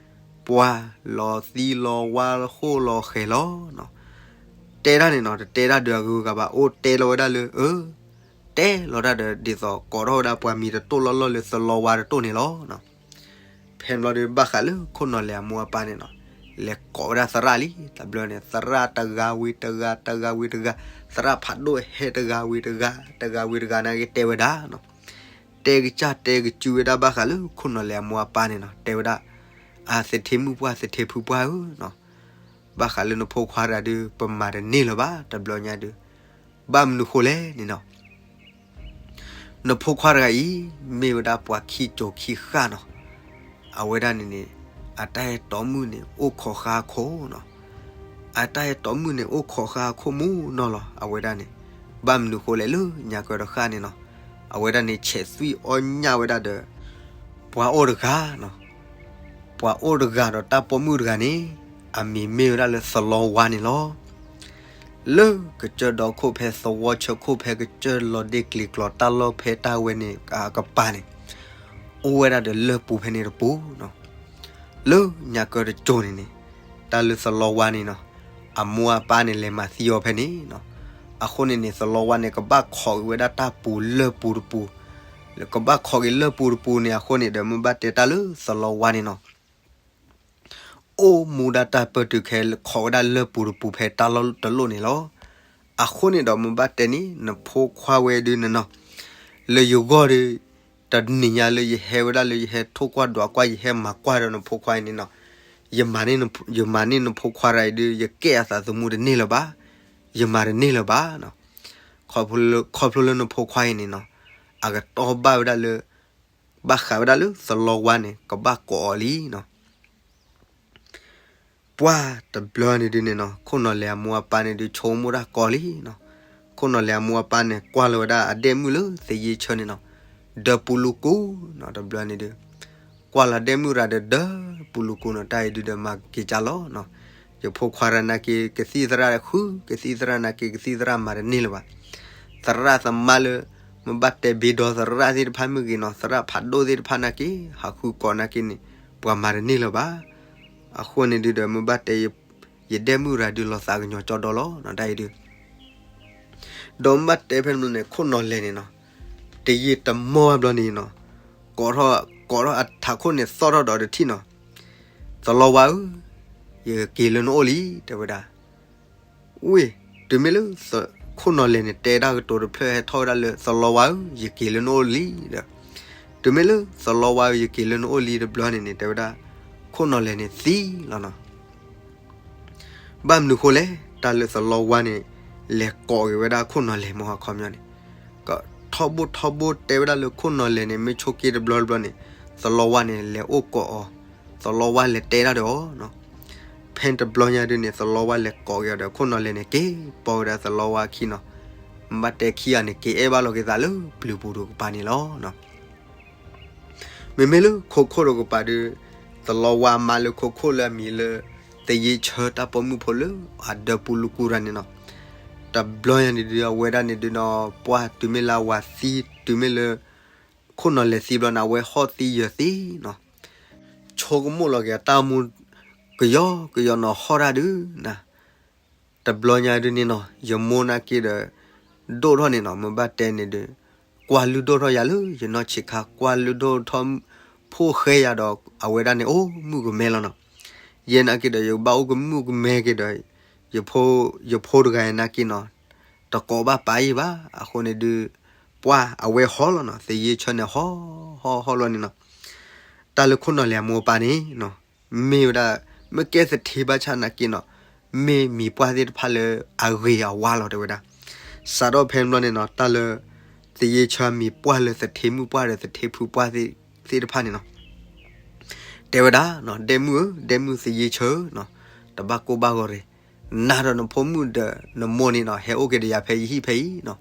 ပှၤလီၤသံလီၤဝါလီၤဃိၣ်လီၤဃဲၤလီၤနီၤ, တဲတၢ်န့ၣ်နီၤ တတဲတၢ်ဒီးအဂုၤအဂၤဘၣ် အိၣ်တဲလီၤဝဲဒၣ်လၢ အၢ တဲလီၤတၢ်ဒီး ဒ်သိးကိးထီၣ်ဝဲဒၣ်ပှၤမံၤတတိၢ်လီၢ်လီၢ်လၢသလီဝါတတိၢ်န့ၣ်လီၤ. ဖဲန့ၣ်ဘျီဒီး ဘၣ်ဃးလၢခိၣ်နီၢ်လဲၢ်အမိၢ်အပၢ်န့ၣ်နီၤ, လဲၤကိးဝဲဒၣ်သရၣ်လံ တဘျီန့ၣ် သရၣ်တဂၤဝံၤတဂၤ တဂၤဝံၤတဂၤ, သရၣ်ဖးဒိၣ်ဟဲတဂၤဝံၤတဂၤ တဂၤဝံၤတဂၤနာ်က့ တဲဝဲဒၣ်နီၤ, တဲကစၢ်တဲကစုဝဲဒၣ်ဘၣ်ဃးလၢခိၣ်နီၢ်လဲၢ်အမိၢ်အပၢ်န့ၣ်နီၤ တဲဝဲဒၣ်, အသထ့မုၣ်ပှၢ် သထ့ဖုပှၢ်ဧၢနီၤ, ဘၣ်ဃးလၢနဖိခွါတဂၤဒုး ပမၤတန့ၢ်လၢၤဘၣ် တဘျီညါဒုး, ဘၣ်မနုၤဃိလဲၣ်န့ၣ်နီၤ နဖိခွါတဂၤအံၤ မ့ၢ်ဝဲဒၣ်ပှၤခံကၠိၤခံဃၣ်နီၤ, အဝဲဒၣ်န့ၣ်န့ၣ် အတၢ်အဲၣ်တီမုၣ်န့ၣ် အိၣ်ခိးဃါအခိၣ်နီၤ, အတၢ်အဲၣ်တီမုၣ်န့ၣ် အိၣ်ခိးဃါအခိၣ်မူနီၤလီၤ အဝဲဒၣ်န့ၣ်, ဘၣ်မနုၤဃိလဲၣ်လၢညါကၢတဃၣ်န့ၣ်နီၤ, အဝဲဒၣ်န့ၣ် ဆဲးသွံၣ်အီၣ်ညၣ်ဝဲဒၣ်ဒီး ပှၤအိၣ်တဂၤနီၤ, ပှၤအိၣ်တဂၤဒီးတၢ်ပိာ်မုၣ်တဂၤန့ၣ်, အမံၤမ့ၢ်ဝဲဒၣ်လၢသလီဝါန့ၣ်လီၤ. လၢကစၢၢ်ဒီခိၣ်ဖဲသဝီဆၢခိၣ်ဖဲကစၢၢ်လီၤဒ့ကျံၤကျိၤ တၢ်လီၢ်ဖဲတၢ်ဝဲန့ၣ်အကပၤန့ၣ်, အိၣ်ဝဲဒၣ်ဒီးလၢၢ်ပူၤဖဲန့ၣ်တပူၤနီၤ. လၢညါကၢတကၠိၤန့ၣ်န့ၣ်, တၢ်လၢသလီဝါန့ၣ်နီၤ, အမိၢ်အပၢ်န့ၣ်လဲၤမၤသံအီၤဖဲန့ၣ်နီၤ. အဃိန့ၣ်န့ၣ် သလီဝါန့ၣ် ကဘၣ်ခိးက့ၤဝဲဒၣ်တၢ်ပူၤလၢၢ်ပူၤတပူၤ, ကဘၣ်ခိးက့ၤလၢၢ်ပူၤတပူၤန့ၣ် အဃိန့ၣ်ဒီး မ့ၢ်ဘၣ်တဲတၢ်လၢသလီဝါန့ၣ်နီၤ အိၣ်မူဒၣ်တၢ်ပၢၢ်တုၤခဲလၢာ် ခိးဝဲဒၣ်လၢၢ်ပူၤတပူၤဖဲတၢ်လီၢ်တလိၣ်န့ၣ်လီၤ. အဃိန့ၣ်ဒီး မ့ၢ်ဘၣ်တဲန့ၣ် နဖိခွါဝဲဒုးန့ၣ်နီၤ, လၢယဂီၢ်ဒီး တနံၤညါလၢယဟဲဝဲဒၣ်လၢယဟဲထိၣ်ကွၢ်ဒွးကွၢ် ယဟဲမၤကွၢ်ဒီးနဖိခွါအံၤန့ၣ်နီၤ, ယမၤန့ၢ်နဖိခွါတဂၤအံၤဒုး ယကဲအသးသမူတန့ၢ်လၢၤဘၣ်, ယမၤတန့ၢ်လၢၤဘၣ်နီၤ. ခီဖျိလၢနဖိခွါအံၤန့ၣ်နီၤ, အကတီၢ်ဘၣ်ဝဲဒၣ်လၢ ဘၣ်ဃးဝဲဒၣ်လၢသလီဝါန့ၣ် ကဘၣ်ကိးအီၤလံနီၤ. ပှၢ်တဘျီန့ၣ်ဒုးန့ၣ်နီၤ, ခိၣ်နီၢ်လဲၢ်အမိၢ်အပၢ်န့ၣ်ဒုး ဆိကမိၣ်တၢ်ကီလံနီၤ. ခိၣ်နီၢ်လဲၢ်အမိၢ်အပၢ်န့ၣ် ကွၢ်လီၤဝဲဒၣ်အဒဲၣ်မုၣ်လၢသယ့းဆၢန့ၣ်နီၤ, ဒၢပူလူကူနီၤ. တဘျီန့ၣ်ဒုး ကွၢ်လီၤဒဲၣ်မုၣ်ရၤဒီး ဒၢပူလူကူနီၤ, တၢ်အံၤဒုးဒီးမၤက့ၤကၢ်လီၤနီၤ. ယဖိခွါရၤနာ်က့ ကသံၣ်သရၣ်ဃု, ကသံၣ်သရၣ်နာ်က့ ကသံၣ်သရၣ်မၤတန့ၢ်လၢၤဘၣ်. သရၣ်သမါလၢ မ့ၢ်ဘၣ်တဲဘ့ဒီသရၣ်သ့ၣ်တဖၣ်မ့ၢ်ဂ့ၤနီၤ, သရၣ်ဖးဒိၣ်သ့ၣ်တဖၣ်နာ်က့ ဟးဃုကိးနာ်က့န့ၣ် ပှၤမၤတန့ၢ်လၢၤဘၣ်. အဃိန့ၣ်ဒုးဒီး မ့ၢ်ဘၣ်တဲ ယဒဲၣ်မုၣ်ရၤဒုးလီၤသးကညီၤကၠီဒီလီၤနီၤ, တၢ်အံၤဒုး ဒီးမ့ၢ်ဘၣ်တဲဖဲန့ၣ်န့ၣ် ခိၣ်နီၢ်လဲၢ်န့ၣ်နီၤ, တယံာ်တမီၢ်ဘျီန့ၣ်နီၤ, ကိးထီၣ် ကိးထီၣ်အထးခိၣ်န့ၣ် သီၣ်ထီၣ်ဒီးတထံၣ်နီၤ, သလီဝါဧၢ, ယက့ၤလၢနအိၣ်လံ တဲဝဲဒၣ်. ဝ့ၢ် တုၤမ့ၢ်လၢ ခိၣ်နီၢ်လဲၢ်န့ၣ် တဲတၢ်ကတိၤတဖျၢၣ်ဟဲထီၣ်ဝဲဒၣ်လၢ သလီဝါဧၢ, ယက့ၤလၢနအိၣ်လံဒီး, တုၤမ့ၢ်လၢ သလီဝါဧၢ, ယက့ၤလၢနအိၣ်လံတဘျီန့ၣ်န့ၣ် တဲဝဲဒၣ် ခိၣ်နီၢ်လဲၢ်န့ၣ်သံလီၤနီၤ. ဘၣ်မနုၤဃိလဲၣ်, တၢ်လၢသလီဝါန့ၣ် လဲၤကိးက့ၤဝဲဒၣ်ခိၣ်နီၢ်လဲၢ်မ့ၢ်ဟီခီပညီန့ၣ်, က ထီဘိထီဘိတဲဝဲဒၣ်လၢခိၣ်နီၢ်လဲၢ်န့ၣ် မ့ၢ်ဆိးက့တဘျီတဘျီန့ၣ် သလီဝါန့ၣ် လဲၤအိၣ်ကိးအီၤ, သလီဝါလဲၤတဲဒၣ်ဒီးအီၤနီၤ. ဖဲတဘျီညါဒုန့ၣ် သလီဝါလဲၤကိးက့ၤအီၤဒီး ခိၣ်နီၢ်လဲၢ်န့ၣ် က့ၤပိာ်ဝဲဒၣ်သလီဝါအခံနီၤ. ဘၣ်တဲခံဂၤန့ၣ် က့ၤအဲၣ်ဘၣ်လီၤက့ၤသးလၢပျုၤပူၤတကပၤန့ၣ်လီၤ. မ့မ့ၢ်လၢခိခိၣ်တကပၤဒု သလီဝါမါလၢခိခိၣ်လၢအမံၤလၢ သယ့ဆၢတၢ်ပိာ်မုၣ်ဖိလၢအဒၢပူၤလူကူရၤန့ၣ်နီၤ. တဘျီညါန့ၣ်ဒု အဝဲဒၣ်န့ၣ်ဒုနီၤ ပှၢ်တုၤမ့ၢ်လၢအဝၤသံ တုၤမ့ၢ်လၢ ခိၣ်နီၢ်လဲၢ်သံဘျီန့ၣ် အဝဲဟီၣ်သံယၢၤသံနီၤ. ဆိကမိၣ်လီၤက့ၤအတၢ်အိၣ်မူ ကယီကယီနီၤ ဟီၣ်တၢ်ဒုနီၤ. တဘျီညါဒုန့ၣ်နီၤ ယမိၢ်နာ်က့ဒီး ဒိၣ်ထီၣ်န့ၣ်နီၤ မ့ၢ်ဘၣ်တဲန့ၣ်ဒီး ကွၢ်လုၢ်ဒိၣ်ထီၣ်ယၤလၢယနီၢ်ဆံးခါ ကွၢ်လုၢ်ဒိၣ်ထီၣ် ဖိၣ်ဃဲယၤဒီး အဝဲဒၣ်န့ၣ် အိၣ်မုၣ်ကမဲလီၤနီၤ. ယဲနာ်က့ဒီး ယကဘၣ်အိၣ်ကမုၣ်ကမဲက့ၤဒီး ယဖိတဂၤအံၤနာ်က့နီၤ တကိးဘၣ်ပၢ်အံၤဘၣ်. အဃိန့ၣ်ဒု ပှၢ်အဝဲဟီၣ်လီၤနီၤ သယ့ဆၢန့ၣ်ဟီၣ် ဟီၣ်ဟီၣ်လီၤန့ၣ်နီၤ. တၢ်လၢခိၣ်နီၢ်လဲၢ်အမိၢ်အပၢ်န့ၣ်နီၤ မ့ၢ်ဝဲဒၣ် မ့ၢ်ကဲသထ့ဘၣ်ဆၣ်နာ်က့နီၤ မ့ၢ်မံၤပှၢ်သ့ၣ်တဖၣ်လၢအဂ့ၤအဝါလီၤ တဲဝဲဒၣ်. စးထီၣ်ဖဲဘျီန့ၣ်နီၤ တၢ်လၢ သယ့ဆၢမံၤပှၢ်လၢသထ့မုၣ်ပှၢ်ဒီးသထ့ဖုပှၢ်သ့ၣ်တဖၣ်န့ၣ်နီၤ တဲဝဲဒၣ်နီၤ ဒဲမုၣ်ဧၢ ဒဲမုၣ်သယ့ဆၢနီၤ တဘၣ်ကိၢ်ဘၣ်ဂီၤရ့ၣ် နၤဒီးနဖိမုၣ်ဒီးနမိၢ်န့ၣ်နီၤ ဟဲအိၣ်က့ၤဒီးယၤဖဲယဟံၣ်ဖဲအံၤနီၤ.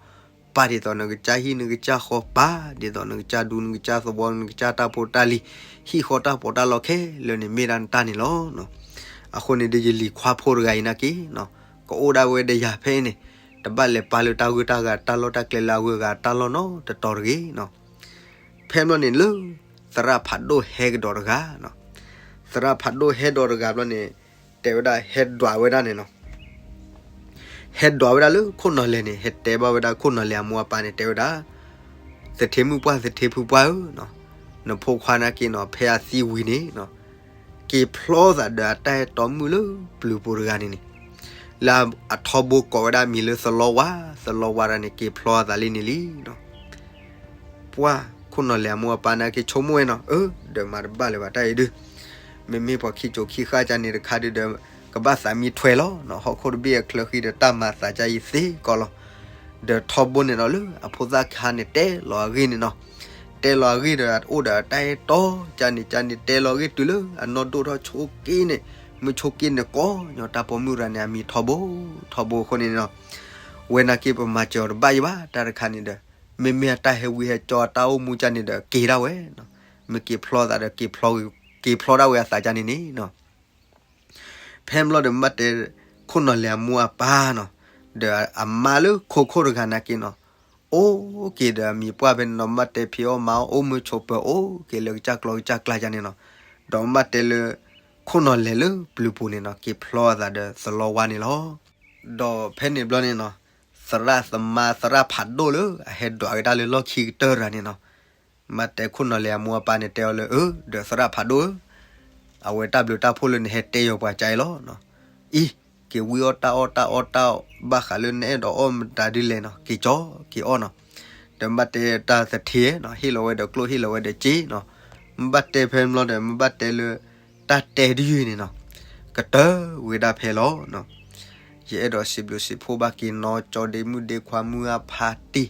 ပာ်ဒ်သိးနကစၢ်ဟံၣ်နကစၢ်ဃီ ပာ်ဒ်သိးနကစၢ်ဒူနကစၢ်သဝီနကစၢ်တၢ်ဖိတၢ်လံၤ ဟံၣ်ဃီတၢ်ပီးတၢ်လီခဲလၢာ်န့ၣ် မ့ၢ်ဒၣ်နတၢ်န့ၣ်လီၤ. အဃိန့ၣ်ဒီး ယလံၤခွါဖိတဂၤအံၤနာ်က့နီၤ ကအိၣ်ဒၣ်ဝဲဒီးယၤဖဲအံၤန့ၣ် တဘၣ်လဲၤပာ်လၢတၢ်ဂုၢ်တၢ်ဂၤတၢ်လီၢ်တၢ်ကျဲလၢအဂုၤအဂၤတၢ်လီၢ်နီတတီၤတဂ့ၤနီၤ. ဖဲဘျီန့ၣ်လၢ သရၣ်ဖးဒိၣ်ဟဲကဒီးတဂၤနီၤ သရၣ်ဖးဒိၣ်ဟဲဒီးတဂၤဘျီန့ၣ် တဲဝဲဒၣ်ဟဲဒွးဝဲဒၣ်န့ၣ်နီၤ ဟဲဒွးဝဲဒၣ်လၢခိၣ်နီၢ်လဲၢ်န့ၣ် ဟဲတဲဘၣ်ဝဲဒၣ်ခိၣ်နီၢ်လဲၢ်အမိၢ်အပၢ်န့ၣ် တဲဝဲဒၣ် သထ့မုၣ်ပှၢ်သထ့ဖုပှၢ်ဧၢနီၤ နဖိခွါနာ်က့နီၤ ဖဲအသံဝံၤန့ၣ်နီၤ က့ၤဖျီသးဒီးအတၢ်အဲၣ်တီမုၣ်လၢပျုၤပူၤတဂၤန့ၣ်န့ၣ် လၢအထီဘိကိးဝဲဒၣ်အမံၤလၢသလီဝါ သလီဝါတဂၤန့ၣ် က့ၤဖျီအသးလံန့ၣ်လံနီၤ. ပှၢ်ခိၣ်နီၢ်လဲၢ်အမိၢ်အပၢ်နာ်က့ဆိကမိၣ်ဝဲနီၤ အၢ ဒီးမၤတဘၣ်လၢၤဘၣ်တၢ်အံၤဒု မ့မ့ၢ်ပှၤခံကိၤခံဃၣ်ကန့ၣ်တခါဒုဒီး ကဘၣ်သးမံထွဲလီၤနီၤ ဟီၣ်ခိၣ်တဘ့ၣ်အချၢဃံဒီးတၢ်မၤသးကါအံၤသ့ကီးလီၤ. ဒီးထီဘိန့ၣ်ဒီးလၢအဖိသၣ်ခါန့ၣ်တဲလီၤအဂ့ၢ်န့ၣ်နီၤ တဲလီၤအဂ့ၢ်ဒီးအိၣ်ဒီးတၢ်အဲၣ်တီကန့ၣ်ကန့ၣ် တဲလီၤအဂ့ၢ်တုၤလၢအနီၢ်ဒိၣ်ထီၣ်ဆိက့န့ၣ် မုၢ်ဆိက့န့ၣ်ကိးညီတၢ်ပိာ်မုၣ်တဂၤန့ၣ် အမံၤထီဘိ ထီဘိအဃိန့ၣ်နီၤ ဝဲနာ်က့ပမၤစၢၤအီၤတဘၣ်ယံၤဘၣ် တၢ်တခါန့ၣ်ဒီး မ့မ့ၢ်အတၢ်ဟဲဝံဟဲကၠီအတၢ်အိၣ်မူကန့ၣ်ဒီး က့ၤဒၣ်ဝဲနီၤ မ့ၢ်က့ၤဖျီသးဒီး က့ၤဖျီဒၣ်ဝဲအသးကါန့ၣ်န့ၣ်နီၤ ဖဲဘျီဒီးမ့ၢ်ဘၣ်တဲ ခိၣ်နီၢ်လဲၢ်အမိၢ်အပၢ်နီၤ ဒီးအမါလၢခိခိၣ်တဂၤနာ်က့နီၤ အိၣ်က့ၤဒီးအမံၤပှၢ်ဖဲန့ၣ်နီၤ မ့ၢ်ဘၣ်တဲဖံးအီၣ်မၤအီၣ်အိၣ်မုာ်ဆိးပၢၤအိၣ်က့ၤလၢကစၢ်ကျီကစၢ်ကျါကန့ၣ်နီၤ ဒီးမ့ၢ်ဘၣ်တဲလၢ ခိၣ်နီၢ်လဲၢ်လၢပျုၤပူၤန့ၣ်နီၤ က့ၤဖျီအသးဒီးသလီဝါန့ၣ်လီၤ. ဒီးဖဲန့ၣ်ဘျီန့ၣ်နီၤ သရၣ်သမါသရၣ်ဖးဒိၣ်လၢအဟဲဒွးက့ၤတၢ်လၢလီၢ်ခံကတၢၢ်တဂၤန့ၣ်နီၤ မ့ၢ်ဘၣ်တဲခိၣ်နီၢ်လဲၢ်အမိၢ်အပၢ်န့ၣ်တဲအီၤလၢ အၢ ဒီးသရၣ်ဖးဒိၣ်ဧၢ အဝဲတၢ်ဘျုးတၢ်ဖှိၣ်လၢနဟဲတဲယီၤပှၤကါအံၤလီၤနီၤ အံၤ က့ၤဝံအီၣ်တၢ်အီၣ်တၢ်အီတၢ်ဘၣ်ဃးလၢနအဲၣ်ဒိးအီၣ်မတၤဒ်လဲၣ်နီၤ က့ၤကၠီက့ၤအီၣ်နီၤ ဒီးမ့ၢ်ဘၣ်တဲတၢ်သထ့နီၤ ဟ့ၣ်လီၤဝဲဒီးကျိၣ်ဟ့ၣ်လီၤဝဲဒီးစ့နီၤ မ့ၢ်ဘၣ်တဲဖဲဘျီဒီး မ့ၢ်ဘၣ်တဲလၢ တၢ်တဲတယုၢ်န့ၣ်နီၤ ကတၢၢ်ဝဲဒၣ်ဖဲလီၤနီၤ ယအဲၣ်ဒိးစံးဘျုးစံးဖှိၣ်ဘၣ်က့ၤနီၢ်ကၠီဒ့မုၣ်ဒ့ခွါမုၢ်အါဖးတံၢ်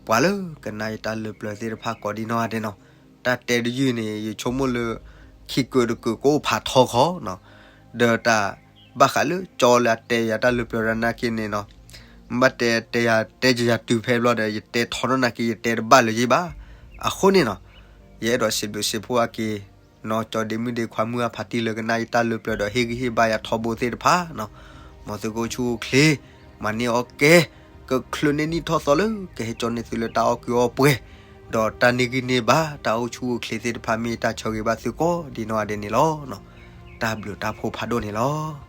ပှၤလၢကနၣ်ယတၢ်လၢပျၢၤသ့ၣ်တဖၣ်ကိးဒံးနီၢ်ဂၤဒဲးနီၤ တၢ်တဲတယုၢ်န့ၣ် ယဆိကမိၣ်လၢ ခံကုာ်တကုာ်ကအိၣ်ဖးထီခီနီၤ ဒီးတၢ်ဘၣ်ဃးလၢကၠီလၢအတဲယၤတၢ်လၢပျၢၤရၤနာ်က့န့ၣ်နီၤ မ့ၢ်ဘၣ်တဲတဲယၤတဲယၤတုၤဖဲဘျီဒီး ယတဲထီနီၢ်နာ်က့ ယတဲတဘၣ်လၢၤယံၤဘၣ် အဃိန့ၣ်နီၤ ယအဲၣ်ဒိးစံးဘျုးစံးဖှိၣ်အက့ၤ နီၢ်ကၠီဒ့မုၣ်ဒ့ခွါမုၢ်အါဖးတံၢ်လၢကနၣ်ယတၢ်လၢပျၢၤဒီးဟ့ၣ်ဂံၢ်ဟ့ၣ်ဘါယၤထီဘိသ့ၣ်တဖၣ်နီၤ မ်သုကအိၣ်ဆူၣ်အိၣ်ချ့ မၤန့ၢ်အီၣ်ကဲ ကချုးန့ၢ်နံၣ်ထီၣ်သီလၢကဟဲကၠီန့ၢ်သုလၢတၢ်အီၣ်ကုာ်အီၣ်ပှဲၤ ဒီးတၢ်န့ၢ်ဂံၢ်န့ၢ်ဘါ တၢ်အိၣ်ဆူၣ်အိၣ်ချ့သ့ၣ်တဖၣ် မ့ၢ်တၢ်ဆၢဂ့ၤဘၣ်သုကိးဒံးနီၢ်ဂၤဒဲးန့ၣ်လီၤ. တၢ်ဘျုးတၢ်ဖှိၣ်ဖးဒိၣ်န့ၣ်လီၤ.